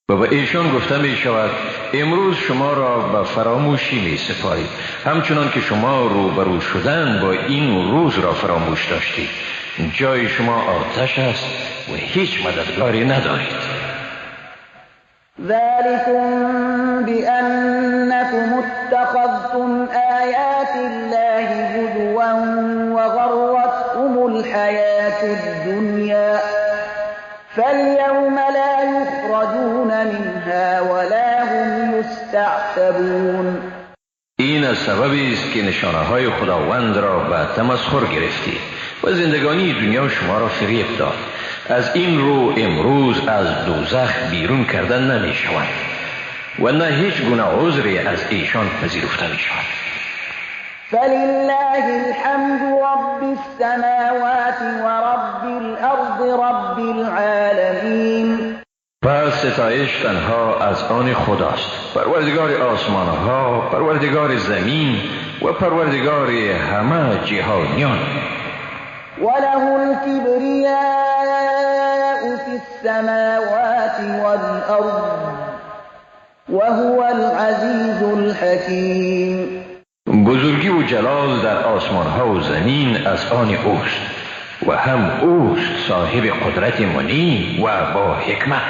و به ایشان گفته می شود امروز شما را به فراموشی می سپاریم، همچنان که شما روبرو شدن با این روز را فراموش داشتید. جای شما آتش است و هیچ مددگاری ندارید. ذلكم بأنكم اتخذتم آيات الله هزوا وغرتكم الحياة الدنيا فاليوم لا يخرجون منها ولا هم يستعتبون. این از سببی است که نشانه های خداوند را به تمسخر گرفتید و زندگانی دنیا شما را فریب داد. از این رو امروز از دوزخ بیرون کردن نمی شوند و نه هیچ گونه عذری از ایشان پذیرفته می شود. فلله الحمد رب السماوات و رب الارض رب العالمین. پس ستایش تنها از آن خداست، پروردگار آسمان ها، پروردگار زمین و پروردگار همه جهانیان. وله الكبرياء في السماوات والأرض وهو العزيز الحكيم. بزرگی و جلال در آسمان ها و زمین از آن اوست و هم اوست صاحب قدرت منی و با حکمت.